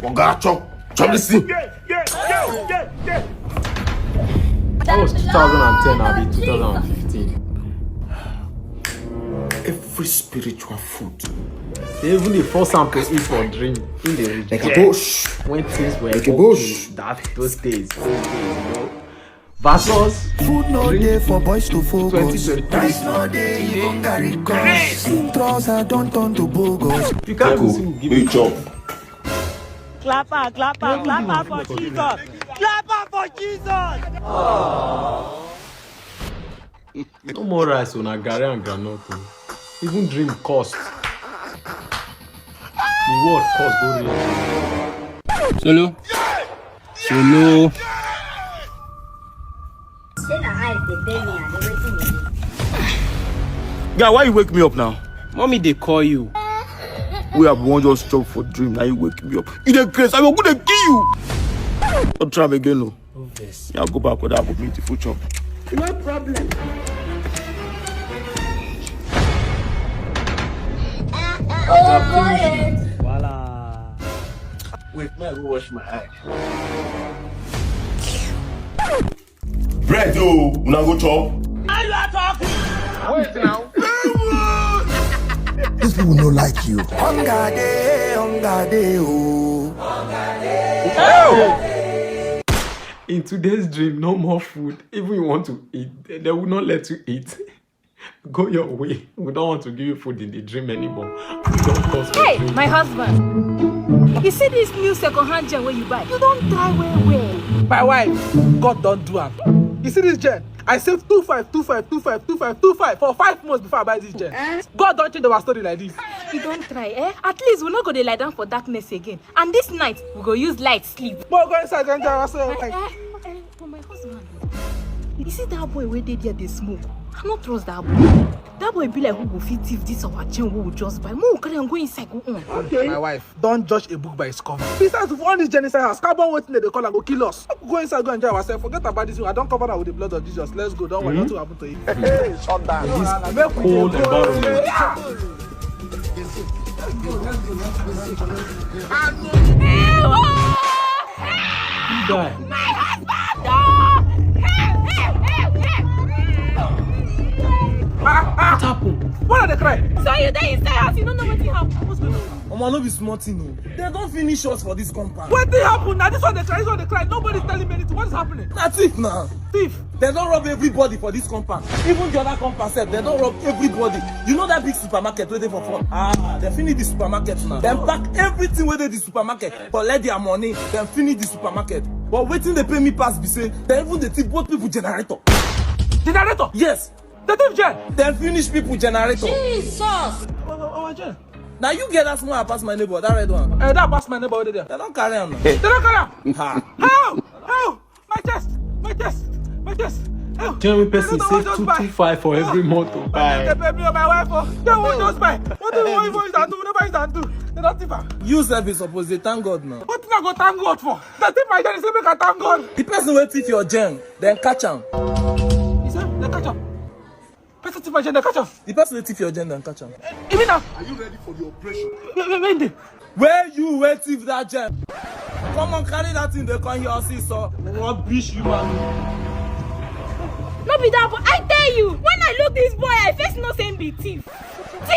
Oga, chop. Chop this thing. That was two thousand and ten, abi two thousand and fifteen. Every spiritual food. They even dey force am to eat for dream. In the Like a reject. bush. When things were Like a okay bush. that those days, those days, you know. Versus Food no dream day for boys to focus. twenty twenty-three. Price no day, even carry cost. Skin trouser don't turn to bogus. You can't Uncle, even give me me chop. Clap am, clap am, clap am for Jesus. Clap am for Jesus. No more rice, una garri and groundnut o. Even dream cost. The world cost go reach. Solo. Solo. Say na eyes dey pain me and wetin dey dey. Guy, why you wake me up now? Mommy dey call you. We have one just chop for dream. Now you wake me up. You dey craze. I go go dey kill you. Don't try am again, no. No vex. Yeah, go back with that good beautiful chop. No problem. Voila. Wait, may I go wash my eye? Bread o, una go chop. Now you are talking. Wait now. These people no like you. Hunger dey, hunger dey o. In today's dream, no more food. Even you want to eat, they, they will not let you eat. Go your way. We don't want to give you food in the dream anymore. We don't cause for Hey, dream. my husband. You see this new second-hand gen wey you buy? You don try well well. My wife, God don do am. You see this gen? I save two five, two five, two five, two five, two five for five months before I buy this gen. Eh? God don change our story like this. You don try, eh? At least we no go dey lie down for darkness again. And this night, we go use light sleep. Mo go inside go enjoy ourselves. Eh, eh, eh, but my husband, you see that boy wey dey there dey smoke? I no trust that boy. That boy be like who go fit thief this our chain wey we just buy. Mo carry am go inside go on. Okay. My wife, don't judge a book by its cover. Besides, if we on this gen inside house, carbon wetin dem dey call am go kill us. Make we go inside go enjoy ourselves. Forget about this one. I don cover am with the blood of Jesus. Let's go. Don't worry, nothing happen to you. Hey, shut down. In this Make we cold dey go. environment. Ewo! Guy. My husband, oh! Hey, hey, hey, hey! What happened? Why are they crying? So you dey inside house, you don't know wetin happen. What's going on? Omo, no be small thing o. They don finish us for this compound. Wetin happen? Na this one dey cry, this one dey cry. Nobody's telling me anything. What is happening? Na thief na. Thief. They don rob everybody for this compound. Even the other compound sef, they don rob everybody. You know that big supermarket wey dey for front? Ah, they finish the supermarket now. Dem pack everything wey dey the supermarket, collect their money, dem finish the supermarket. But wetin dey pain me pass be say, they even dey thief both people generator. Generator? Yes. They thief gen? Dem finish people generator. Jesus! Our, our, our gen. Now you get that small pass my neighbor, that red one. Eh, that pass my neighbor wey dey there. They don carry am now. They don carry am. Ha. How? How? My chest! My chest! My chest! Help! Jeremy person They don't say want us buy. two two five for every motor. They pay me or my wife, oh. They want us buy. What do we want to do? Nobody can do. They don't thief am. You sef be suppose dey thank God now. What thing I go thank God for? They thief my gen, say make I thank God. The person wey thief your gen, dem catch am. He said, they catch am. Person thief my gen, they catch am. The person wey thief your gen, dem catch am. You mean now? Are you ready for the operation? Wait, wait, wait, wait. Where you wey thief that gen? Come on, carry that thing, they come here, see, so. Rubbish human. No be that boy. I tell you, when I look this boy, I first know say him be thief. Thief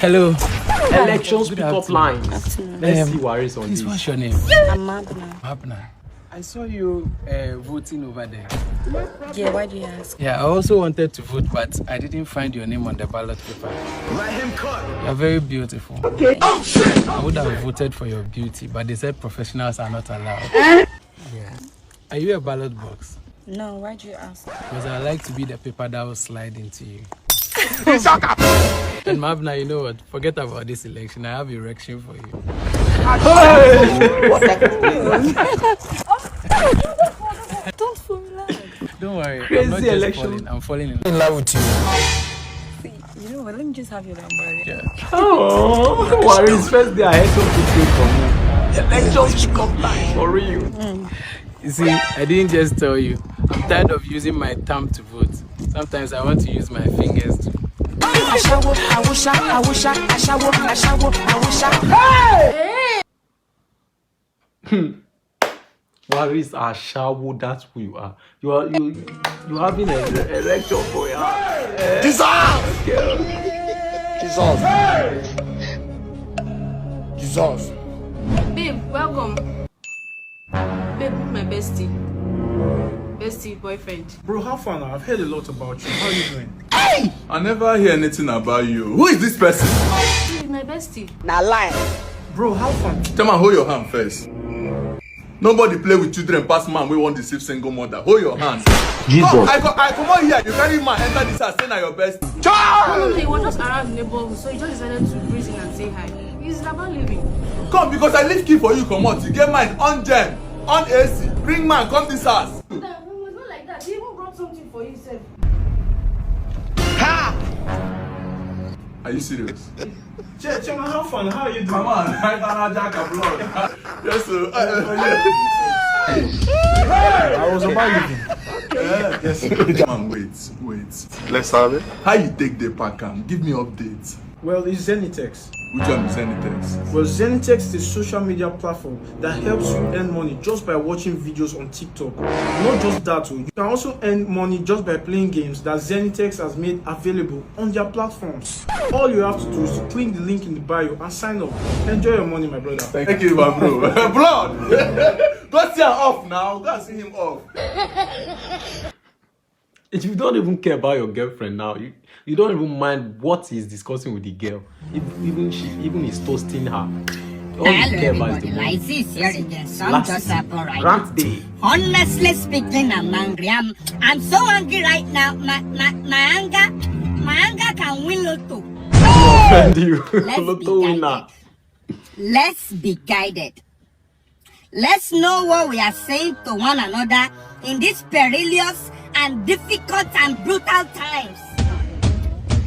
Hello. Elections pickup line. Let's see what is on this. Please, what's your name? I'm Magna. Magna. I saw you uh, voting over there. Yeah, why do you ask? Yeah, I also wanted to vote, but I didn't find your name on the ballot paper. Let him cut. You're very beautiful. Okay. Oh shit! I would have voted for your beauty, but they said professionals are not allowed. Eh? Yeah. Are you a ballot box? No, why do you ask? Because I like to be the paper that will slide into you. Shut up! And Mabna, you know what? Forget about this election. I have erection for you. Don't fall in love. Don't worry. I'm Crazy not just election. Falling. I'm falling in In love with you. See, you know what? Let me just have your number. Yeah. Oh, Warriors first day ahead of the day for me. Elections pickup line for real. You see, I didn't just tell you. I'm tired of using my thumb to vote. Sometimes I want to use my fingers to. Ashawo, awusha, awusha, ashawo, ashawo, awusha. Warriors are shallow, that's who you are. You are you you having a erection for your hand. Jesus! Jesus! Jesus! Babe, welcome. Babe, meet my bestie. Bestie, boyfriend. Bro, how far now? I've heard a lot about you. How are you doing? I never hear anything about you. Who is this person? Babe, my bestie. Na lie. Bro, how far? Tell me, hold your hand first. Nobody play with children pass man wey wan deceive single mother. Hold your hand. Jesus. I, co- I come out here, you carry man enter this house, say na your best. No, no, no, he was just around the neighborhood, so he just decided to breeze in and say hi. He's about leaving. Come, because I leave key for you, come out. You get mine on gem, on A C. Bring man, come this house. No, it's not like that. He even brought something for you, sir. Are you serious? Che- Chema, how far? How are you doing? Come on, I don't jack a blood. Yes, sir. I was about leaving. Yes. Man, wait, wait. Let's have it. How you take the pack am? Give me update. Well, it's Zenitex. Which one is Zenitex? Well, Zenitex is a social media platform that helps you earn money just by watching videos on TikTok. Not just that, oh, you can also earn money just by playing games that Zenitex has made available on their platforms. All you have to do is to click the link in the bio and sign up. Enjoy your money, my brother. Thank you, my bro. Blood! Go see her off now. Go and see him off. If you don't even care about your girlfriend now, you, you don't even mind what he's discussing with the girl. If, even she, even he's toasting her. All you care about is the money. Like this, here again. Some just happen right now. Rant day. Honestly speaking, I'm angry. I'm, I'm so angry right now. My, my, my anger, my anger can win lotto. Offend you. Let's be guided. Let's be guided. Let's know what we are saying to one another in these perilous and difficult and brutal times.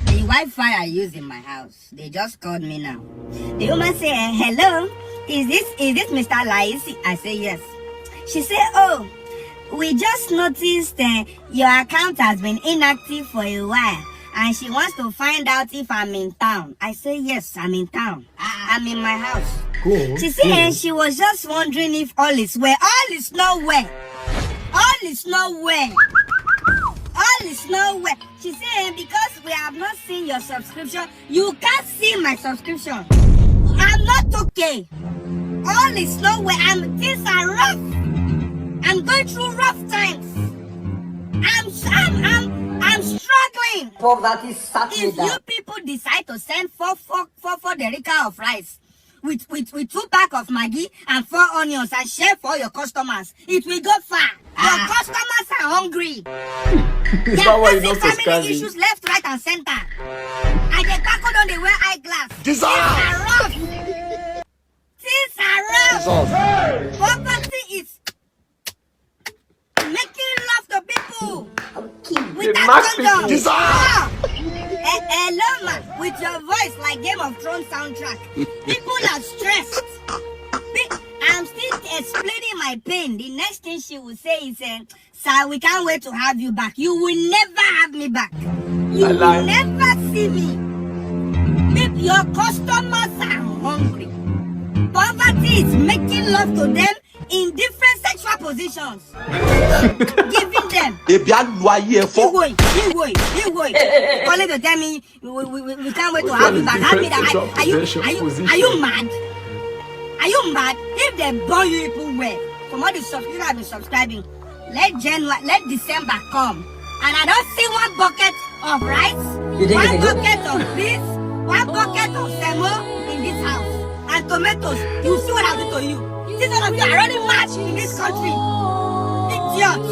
The Wi-Fi I use in my house, they just called me now. The woman say, "Eh, hello, is this, is this Mister Laisi?" I say, "Yes." She say, "Oh, we just noticed, eh, your account has been inactive for a while, and she wants to find out if I'm in town." I say, "Yes, I'm in town. I'm in my house." She say, eh, she was just wondering if all is well. All is not well. All is not well. All is not well. She say, eh, because we have not seen your subscription, you can't see my subscription. I'm not okay. All is not well. I'm, things are rough. I'm going through rough times. I'm, I'm, I'm, I'm struggling. Poverty sat me down. If you people decide to send four, four, four, four derica of rice with, with, with two pack of Maggi and four onions and share for your customers, it will go far. Your customers are hungry. They are facing family issues left, right, and center. I dey kpako don dey wear eyeglass. Jesus! Things are rough. Things are rough. Jesus! Poverty is making love to people without condom. Jesus! Ah! Eh, hello, ma. With your voice like Game of Thrones soundtrack. People are stressed. Pe- I'm still explaining my pain. The next thing she will say is, eh, "Sir, we can't wait to have you back." You will never have me back. You will never see me. Pe- your customers are hungry. Poverty is making love to them in different sexual positions. Giving them. Ebi alu ayé ẹ fọ́. Iwoi, iwoi, iwoi. Calling to tell me we, we, we, we can't wait to have you back. Have me that. Are, are you, are you, are you mad? Are you mad? If they born you people well, from all the subscription I've been subscribing, let January, let December come, and I don't see one bucket of rice, one bucket of beans, one bucket of semo in this house, and tomatoes. You see what I do to you? These all of you are running mad in this country. Idiot.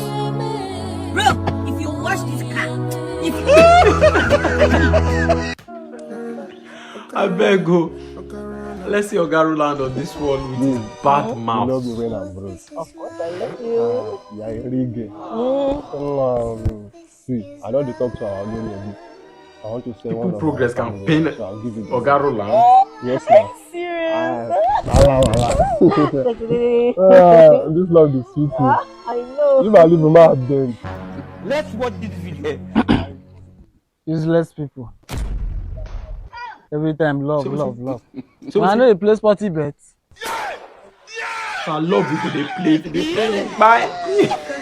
Bro, if you wash this car, if I beg go. Let's see Oga Roland on this one with his bad mouth. You love me when I'm broke. Of course, I love you. Ah, you are a real girl. Mm. Um, see, I don't dey talk to our own lady. I want to say one of my progress campaign. So I'll give you the Oga Roland. Yes, ma'am. Serious? Ah, wala, wala. Ah, this love is sweet me. Ah, I know. If I leave my bed. Let's watch this video. Useless people. Every time, love, so, love, so, love. So, when I know they play sporty bet. I love you to dey play, to dey play. Bye.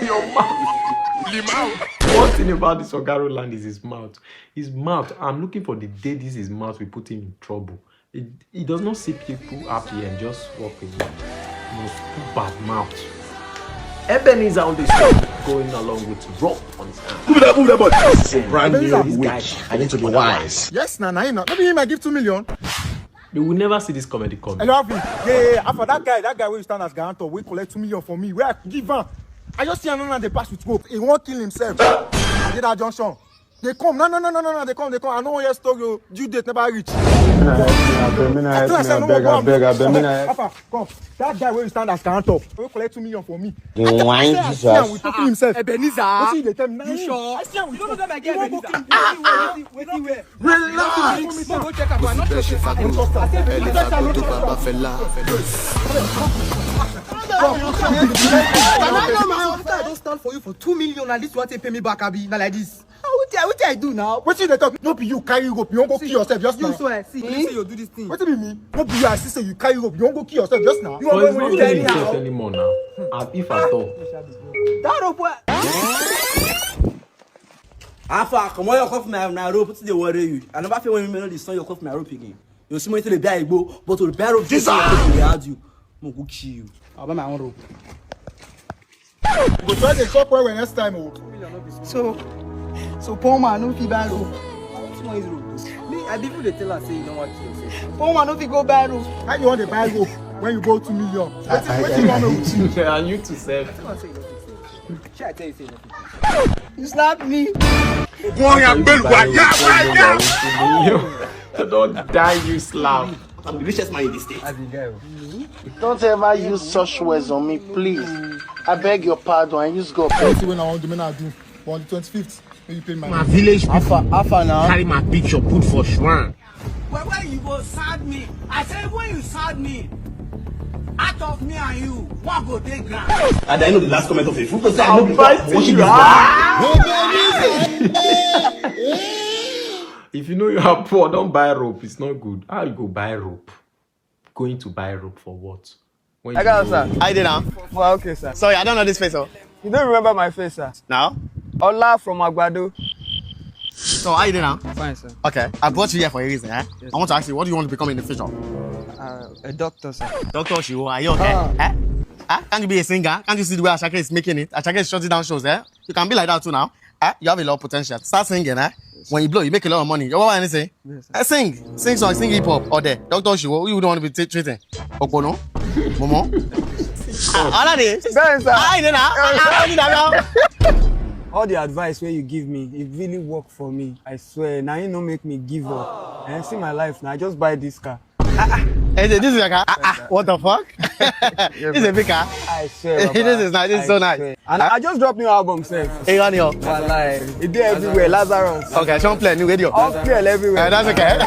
Your mouth. One thing about this Oga Roland is his mouth. His mouth, I'm looking for the day this his mouth will put him in trouble. He, he does not see people happy and just walk away. Most bad mouth. Ebenezer on the screen going along with Rob on his hand. Move that, move that body. This is a brand new week. I need to be wise. Yes, na, na, na. Maybe him might give two million. They will never see this comedy coming. Hello, Alvin. Yeah, yeah, yeah. For that guy, that guy wey stand as guarantor, wey collect two million for me, wey I give am. I just see another dey pass with rope. He wan kill himself. I dey that junction. They come. No, no, no, no, no, no. They come, they come. I no wan hear story o. Due date never reach. Mina help me, abeg, mina help me, abeg, abeg, abeg, mina help. Alpha, come. That guy wey stand as guarantor, wey collect two million for me. Why, Jesus? I see am with rope himself. Ebenezer. Wetin you dey tell me? You sure? I see am with rope. You no go get my girl, Ebenezer. Wetin, wetin, wetin, wetin? Relax. Go check am. I no trust you. Ebenezer, go do Baba Fela. After I don stand for you for two million and this one take pay me back, abi? Na like this. Ah, wetin I, wetin I do now? Wetin you dey talk? No be you carry rope, you wan go kill yourself just now. You swear, see. You say you do this thing. Wetin be me? No be you, I see say you carry rope, you wan go kill yourself just now. You wan go kill yourself anymore now. As if at all. That rope wey How far? Comot your cup my, my rope, wetin dey worry you? I never feel when women no dey stand your cup my rope again. You see me to the bear go, but to the bear rope, Jesus! Dey hard you. Mo go kill you. I'll buy my own rope. You go try dey chop well well next time o. So, so poor man no fit buy rope. Wetin wan use rope do? Me, I be even dey tell am say you no wan kill yourself. Poor man no fit go buy rope. How you wan dey buy rope when you go two million? Wetin, wetin you wan make we do? And you too sef. Wetin wan say you no fit sef? Shey I tell you say you no fit sef? You slap me. Ogun ọyàn gbẹlú wa yá wá yá. Don die, you slap. I'm the richest man in the state. As a guy. Don't ever use such words on me, please. I beg your pardon. I use God. Anything wey I wan do, make I do. But on the twenty-fifth, make you pay my. My village people. Alpha, Alpha now. Carry my picture, put for shrine. Well, when you go sad me, I say when you sad me, out of me and you, what go dey ground? And I know the last comment of a fool to say I know the worship is bad. If you know you are poor, don't buy rope. It's not good. How you go buy rope? Going to buy rope for what? When I got you know sir. How you dey now? Well, okay, sir. Sorry, I don't know this face, oh. You don't remember my face, sir? Now? Ola from Agbado. So, how you dey now? Fine, sir. Okay, I brought you here for a reason, eh? Yes, I want to ask you, what do you want to become in the future? Uh, a doctor, sir. Doctor Oshiwo, are you okay? Eh? Eh? Can't you be a singer? Can't you see the way Ashake is making it? Ashake is shutting down shows, eh? You can be like that too now. Eh? You have a lot of potential. Start singing, eh? When you blow, you make a lot of money. You want anything? Yes, sir. Eh, sing. Sing song, sing hip hop. Or there. Doctor Oshiwo, who you don't want to be t- treating? Okpono? Momo? Ah, all of this. Bẹ́ẹ̀ sà. Ah, you know now. Ah, ah, you know now. All the advice wey you give me, it really work for me. I swear, na him no make me give up. Eh, see my life now. I just buy this car. Eh, this is your car. Ah, ah, what the fuck? This is a big car. I swear, Baba. This is nice. This is so nice. And I just drop new album, sef. Hey, on your. Wallahi. E dey everywhere, Lazarus. Okay, I shall play new radio. All play everywhere. Eh, that's okay.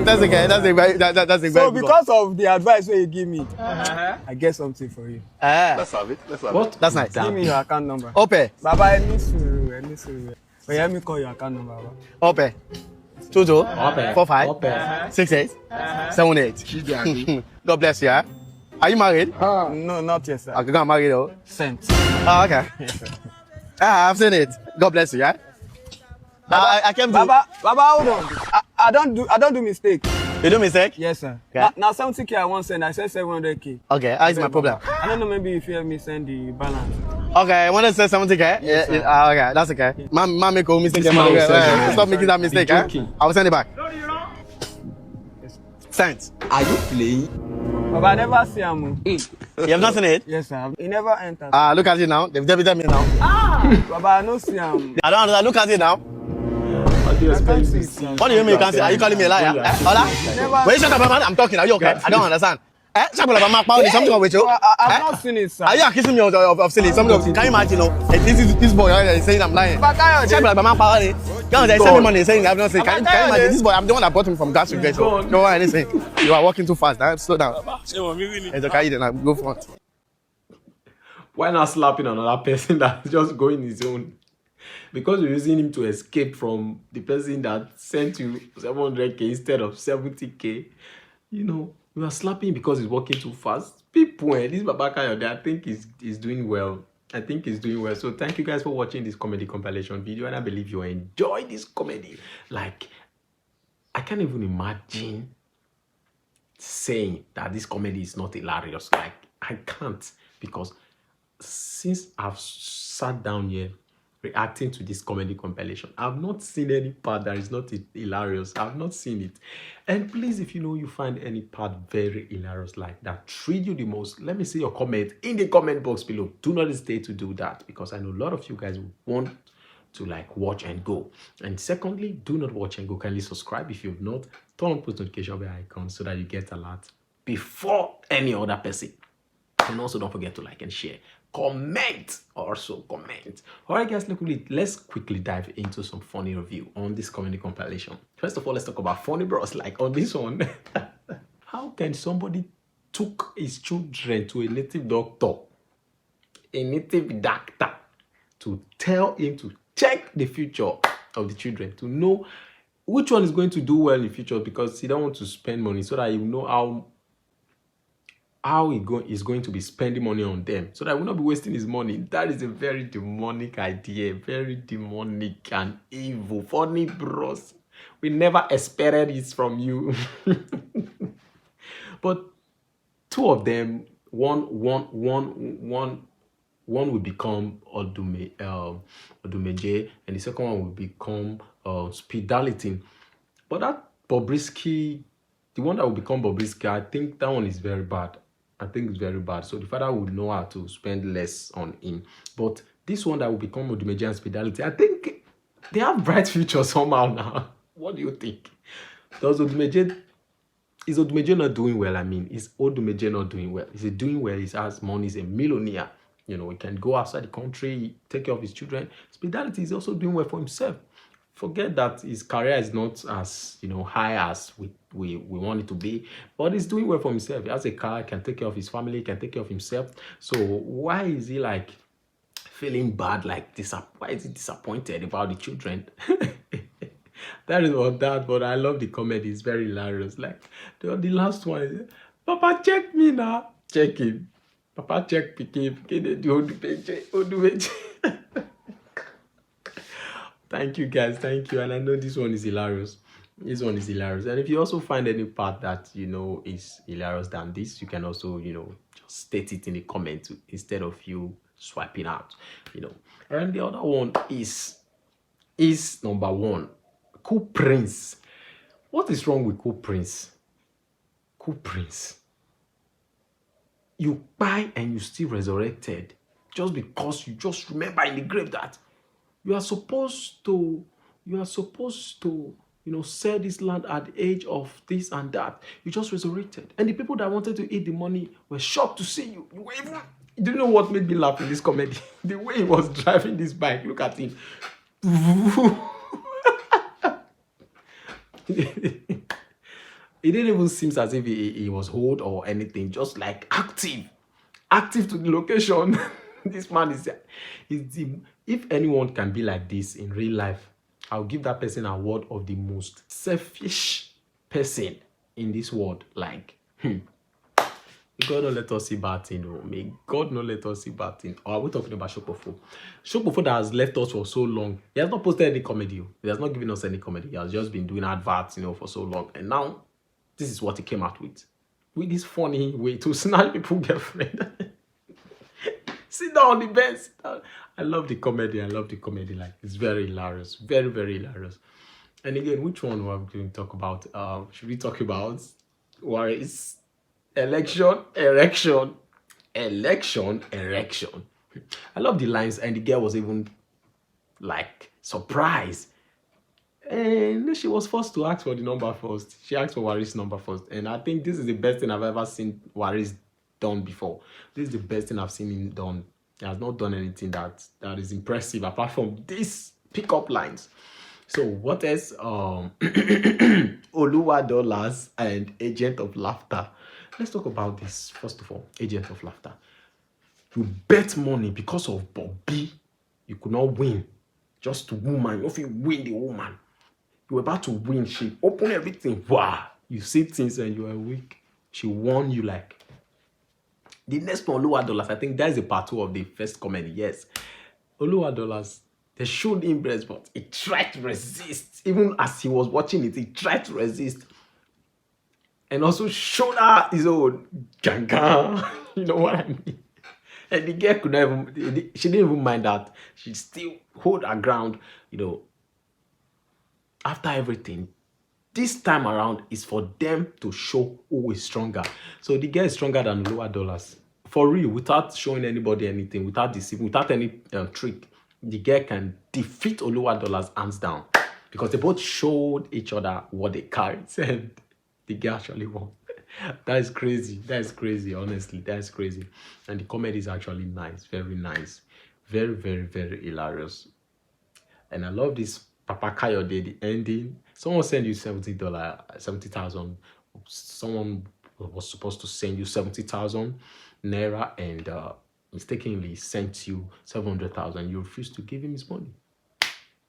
That's okay. That's a very, that, that, that's a very So good one. Because of the advice wey you give me, I get something for you. Eh. Let's have it. Let's have What? It. That's nice. Give me your account number. Ope. Baba, ẹ ní sùúrù, ẹ ní sùúrù. Oya, let me call your account number, Baba. Ope. Two two. Ope. Four five. Ope. Six eight. Seven eight. Chidi Adu. God bless you, eh? Are you married? No, not yet, sir. Okay, go and marry though. Sent. Ah, okay. Ah, I've seen it. God bless you, eh? I, I came to Baba, Baba, hold on. I, I don't do, I don't do mistake. You do mistake? Yes, sir. Okay. Na, na seventy K I wan send. I send seven hundred K. Okay, how is my problem? I don't know, maybe if you help me send the balance. Okay, I wanted to send seventy K. Yes, sir. Yeah, ah, okay, that's okay. Ma, ma make a mistake. This man will send the money. Stop making that mistake, eh? Be joking. I will send it back. Sent. Are you playing? Baba, I never see am o. You have not seen it? Yes, sir. He never enter. Ah, look at it now. They've debited me now. Baba, I no see am. I don't understand. Look at it now. How do you expect me to see? What do you mean you can't see? Are you calling me a liar? Eh? Ola? Never. Wait, shut up, man. I'm talking. Are you okay? I don't understand. Eh? Shagbola, Baba, Makpa, only something with you. I, I, I've not seen it, sir. Are you accusing me of, of, of stealing? Something of, can you imagine? Oh? Eh, this is this boy, eh, saying I'm lying. Baba Kayode. Shagbola, Baba, Makpa, only. Guys, they send me money saying I've not seen. Can, can you imagine? This boy, I'm the one that brought him from grassroots. Don't want anything. You are walking too fast. Now slow down. It's okay. You go front. Why not slapping another person that's just going his own? Because you're using him to escape from the person that sent you seven hundred K instead of seventy K. You know, you are slapping because he's walking too fast. People, eh, this Baba Kayode, I think he's, he's doing well. I think he's doing well. So thank you guys for watching this comedy compilation video, and I believe you enjoy this comedy. Like, I can't even imagine saying that this comedy is not hilarious. Like, I can't, because since I've sat down here reacting to this comedy compilation, I've not seen any part that is not hi- hilarious. I've not seen it. And please, if you know you find any part very hilarious like that, treat you the most, let me see your comment in the comment box below. Do not hesitate to do that, because I know a lot of you guys want to, like, watch and go. And secondly, do not watch and go. Kindly subscribe if you've not. Turn on post notification bell icon so that you get alert before any other person. And also, don't forget to like and share. Comment. Also comment. All right, guys, look, let's quickly dive into some funny review on this comedy compilation. First of all, let's talk about funny bros. Like on this one, how can somebody took his children to a native doctor, a native doctor, to tell him to check the future of the children, to know which one is going to do well in the future, because he don't want to spend money, so that he will know how how he go, is going to be spending money on them, so that he will not be wasting his money. That is a very demonic idea, very demonic and evil. Funny bros, we never expected it from you. But two of them, one one one one one will become Odume, um, Odumeje, and the second one will become uh, Speedality. But that Bobrisky, the one that will become Bobrisky, I think that one is very bad. I think it's very bad. So the father would know how to spend less on him. But this one that will become Odumeje and Speedality, I think they have bright future somehow now. What do you think? Does Odumeje, is Odumeje not doing well? I mean, is Odumeje not doing well? Is he doing well? He has money, he's a millionaire. You know, he can go outside the country, take care of his children. Speedality is also doing well for himself. Forget that his career is not as, you know, high as we, we, we want it to be, but he's doing well for himself. He has a car, can take care of his family, can take care of himself. So why is he, like, feeling bad, like, disap-, why is he disappointed about the children? That is what that, but I love the comedy. It's very hilarious. Like, the, the last one is, "Papa, check me now." Check him. "Papa, check pikin, pikin dey do odumeje, odumeje." Thank you, guys. Thank you. And I know this one is hilarious. This one is hilarious. And if you also find any part that, you know, is hilarious than this, you can also, you know, just state it in the comment instead of you swiping out, you know. And the other one is, is number one, Cool Prince. What is wrong with Cool Prince? Cool Prince. You kpai and you still resurrected just because you just remember in the grave that you are supposed to, you are supposed to, you know, sell this land at the age of this and that. You just resurrected. And the people that wanted to eat the money were shocked to see you. You were even, do you know what made me laugh in this comedy? The way he was driving this bike. Look at him. It didn't even seem as if he, he was old or anything, just, like, active, active to the location. This man is, is the, if anyone can be like this in real life, I'll give that person award of the most selfish person in this world. Like, hmm. May God not let us see bad thing, oh. May God not let us see bad thing. Or are we talking about Shokpofo? Shokpofo that has left us for so long. He has not posted any comedy, oh. He has not given us any comedy. He has just been doing adverts, you know, for so long. And now, this is what he came out with. With this funny way to snatch people girlfriend. Sit down on the bed. Sit down. I love the comedy. I love the comedy. Like, it's very hilarious. Very, very hilarious. And again, which one are we going to talk about? Um, should we talk about Waris? Election, erection, election, erection. I love the lines, and the girl was even, like, surprised. And she was forced to ask for the number first. She asked for Waris' number first. And I think this is the best thing I've ever seen Waris done before. This is the best thing I've seen him done. He has not done anything that, that is impressive apart from these pickup lines. So what else? Um, Oluwa Dollars and Agent of Laughter. Let's talk about this first of all. Agent of Laughter. You bet money because of Bobby. You could not win. Just woman. You fit win the woman. You were about to win. She opened everything. Wow. You see things and you are weak. She won you, like, the next one, Oluwa Dollars. I think that is a part two of the first comedy. Yes. Oluwa Dollars, they showed him breast, but he tried to resist. Even as he was watching it, he tried to resist. And also showed her his own gangan. You know what I mean? And the girl could not even, she didn't even mind that. She still hold her ground, you know. After everything, this time around is for them to show who is stronger. So the girl is stronger than Oluwa Dollars. For real, without showing anybody anything, without deceiving, without any, um, trick, the girl can defeat Oluwa Dollars hands down, because they both showed each other what they carried. And the girl actually won. That is crazy. That is crazy, honestly. That is crazy. And the comedy is actually nice, very nice. Very, very, very hilarious. And I love this Papa Kayode, the ending. Someone send you seventy dollar, seventy thousand. Someone was supposed to send you seventy thousand naira and uh, mistakenly sent you seven hundred thousand. You refuse to give him his money.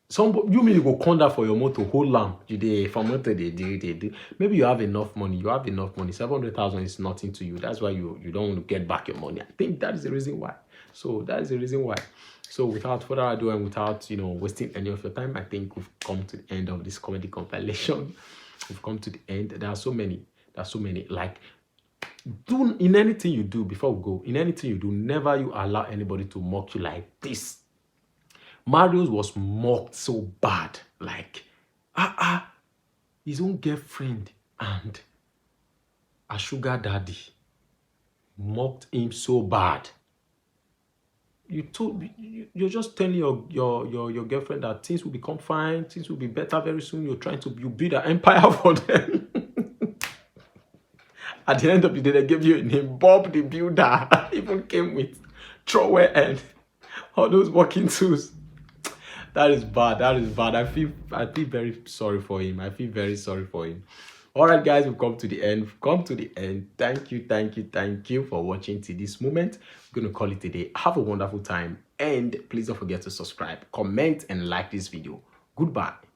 Some you mean you go come down for your motor, hold lamp. You dey for motor, they do, they do. Maybe you have enough money. You have enough money. Seven hundred thousand is nothing to you. That's why you you don't want to get back your money. I think that is the reason why. So that is the reason why. So without further ado and without you know wasting any of your time, I think we've come to the end of this comedy compilation. We've come to the end. There are so many. There are so many. Like do in anything you do before we go in anything you do, never you allow anybody to mock you like this. Marius was mocked so bad, like ah ah, his own girlfriend and a sugar daddy mocked him so bad. You told you- you're just telling your your your your girlfriend that things will become fine, things will be better very soon. You're trying to you build an empire for them. At the end of the day, they gave you a name, Bob the Builder. Even came with trowel and all those working tools. That is bad. That is bad. I feel I feel very sorry for him. I feel very sorry for him. All right, guys, we've come to the end. We've come to the end. Thank you, thank you, thank you for watching to this moment. We're gonna call it a day. Have a wonderful time, and please don't forget to subscribe, comment, and like this video. Goodbye.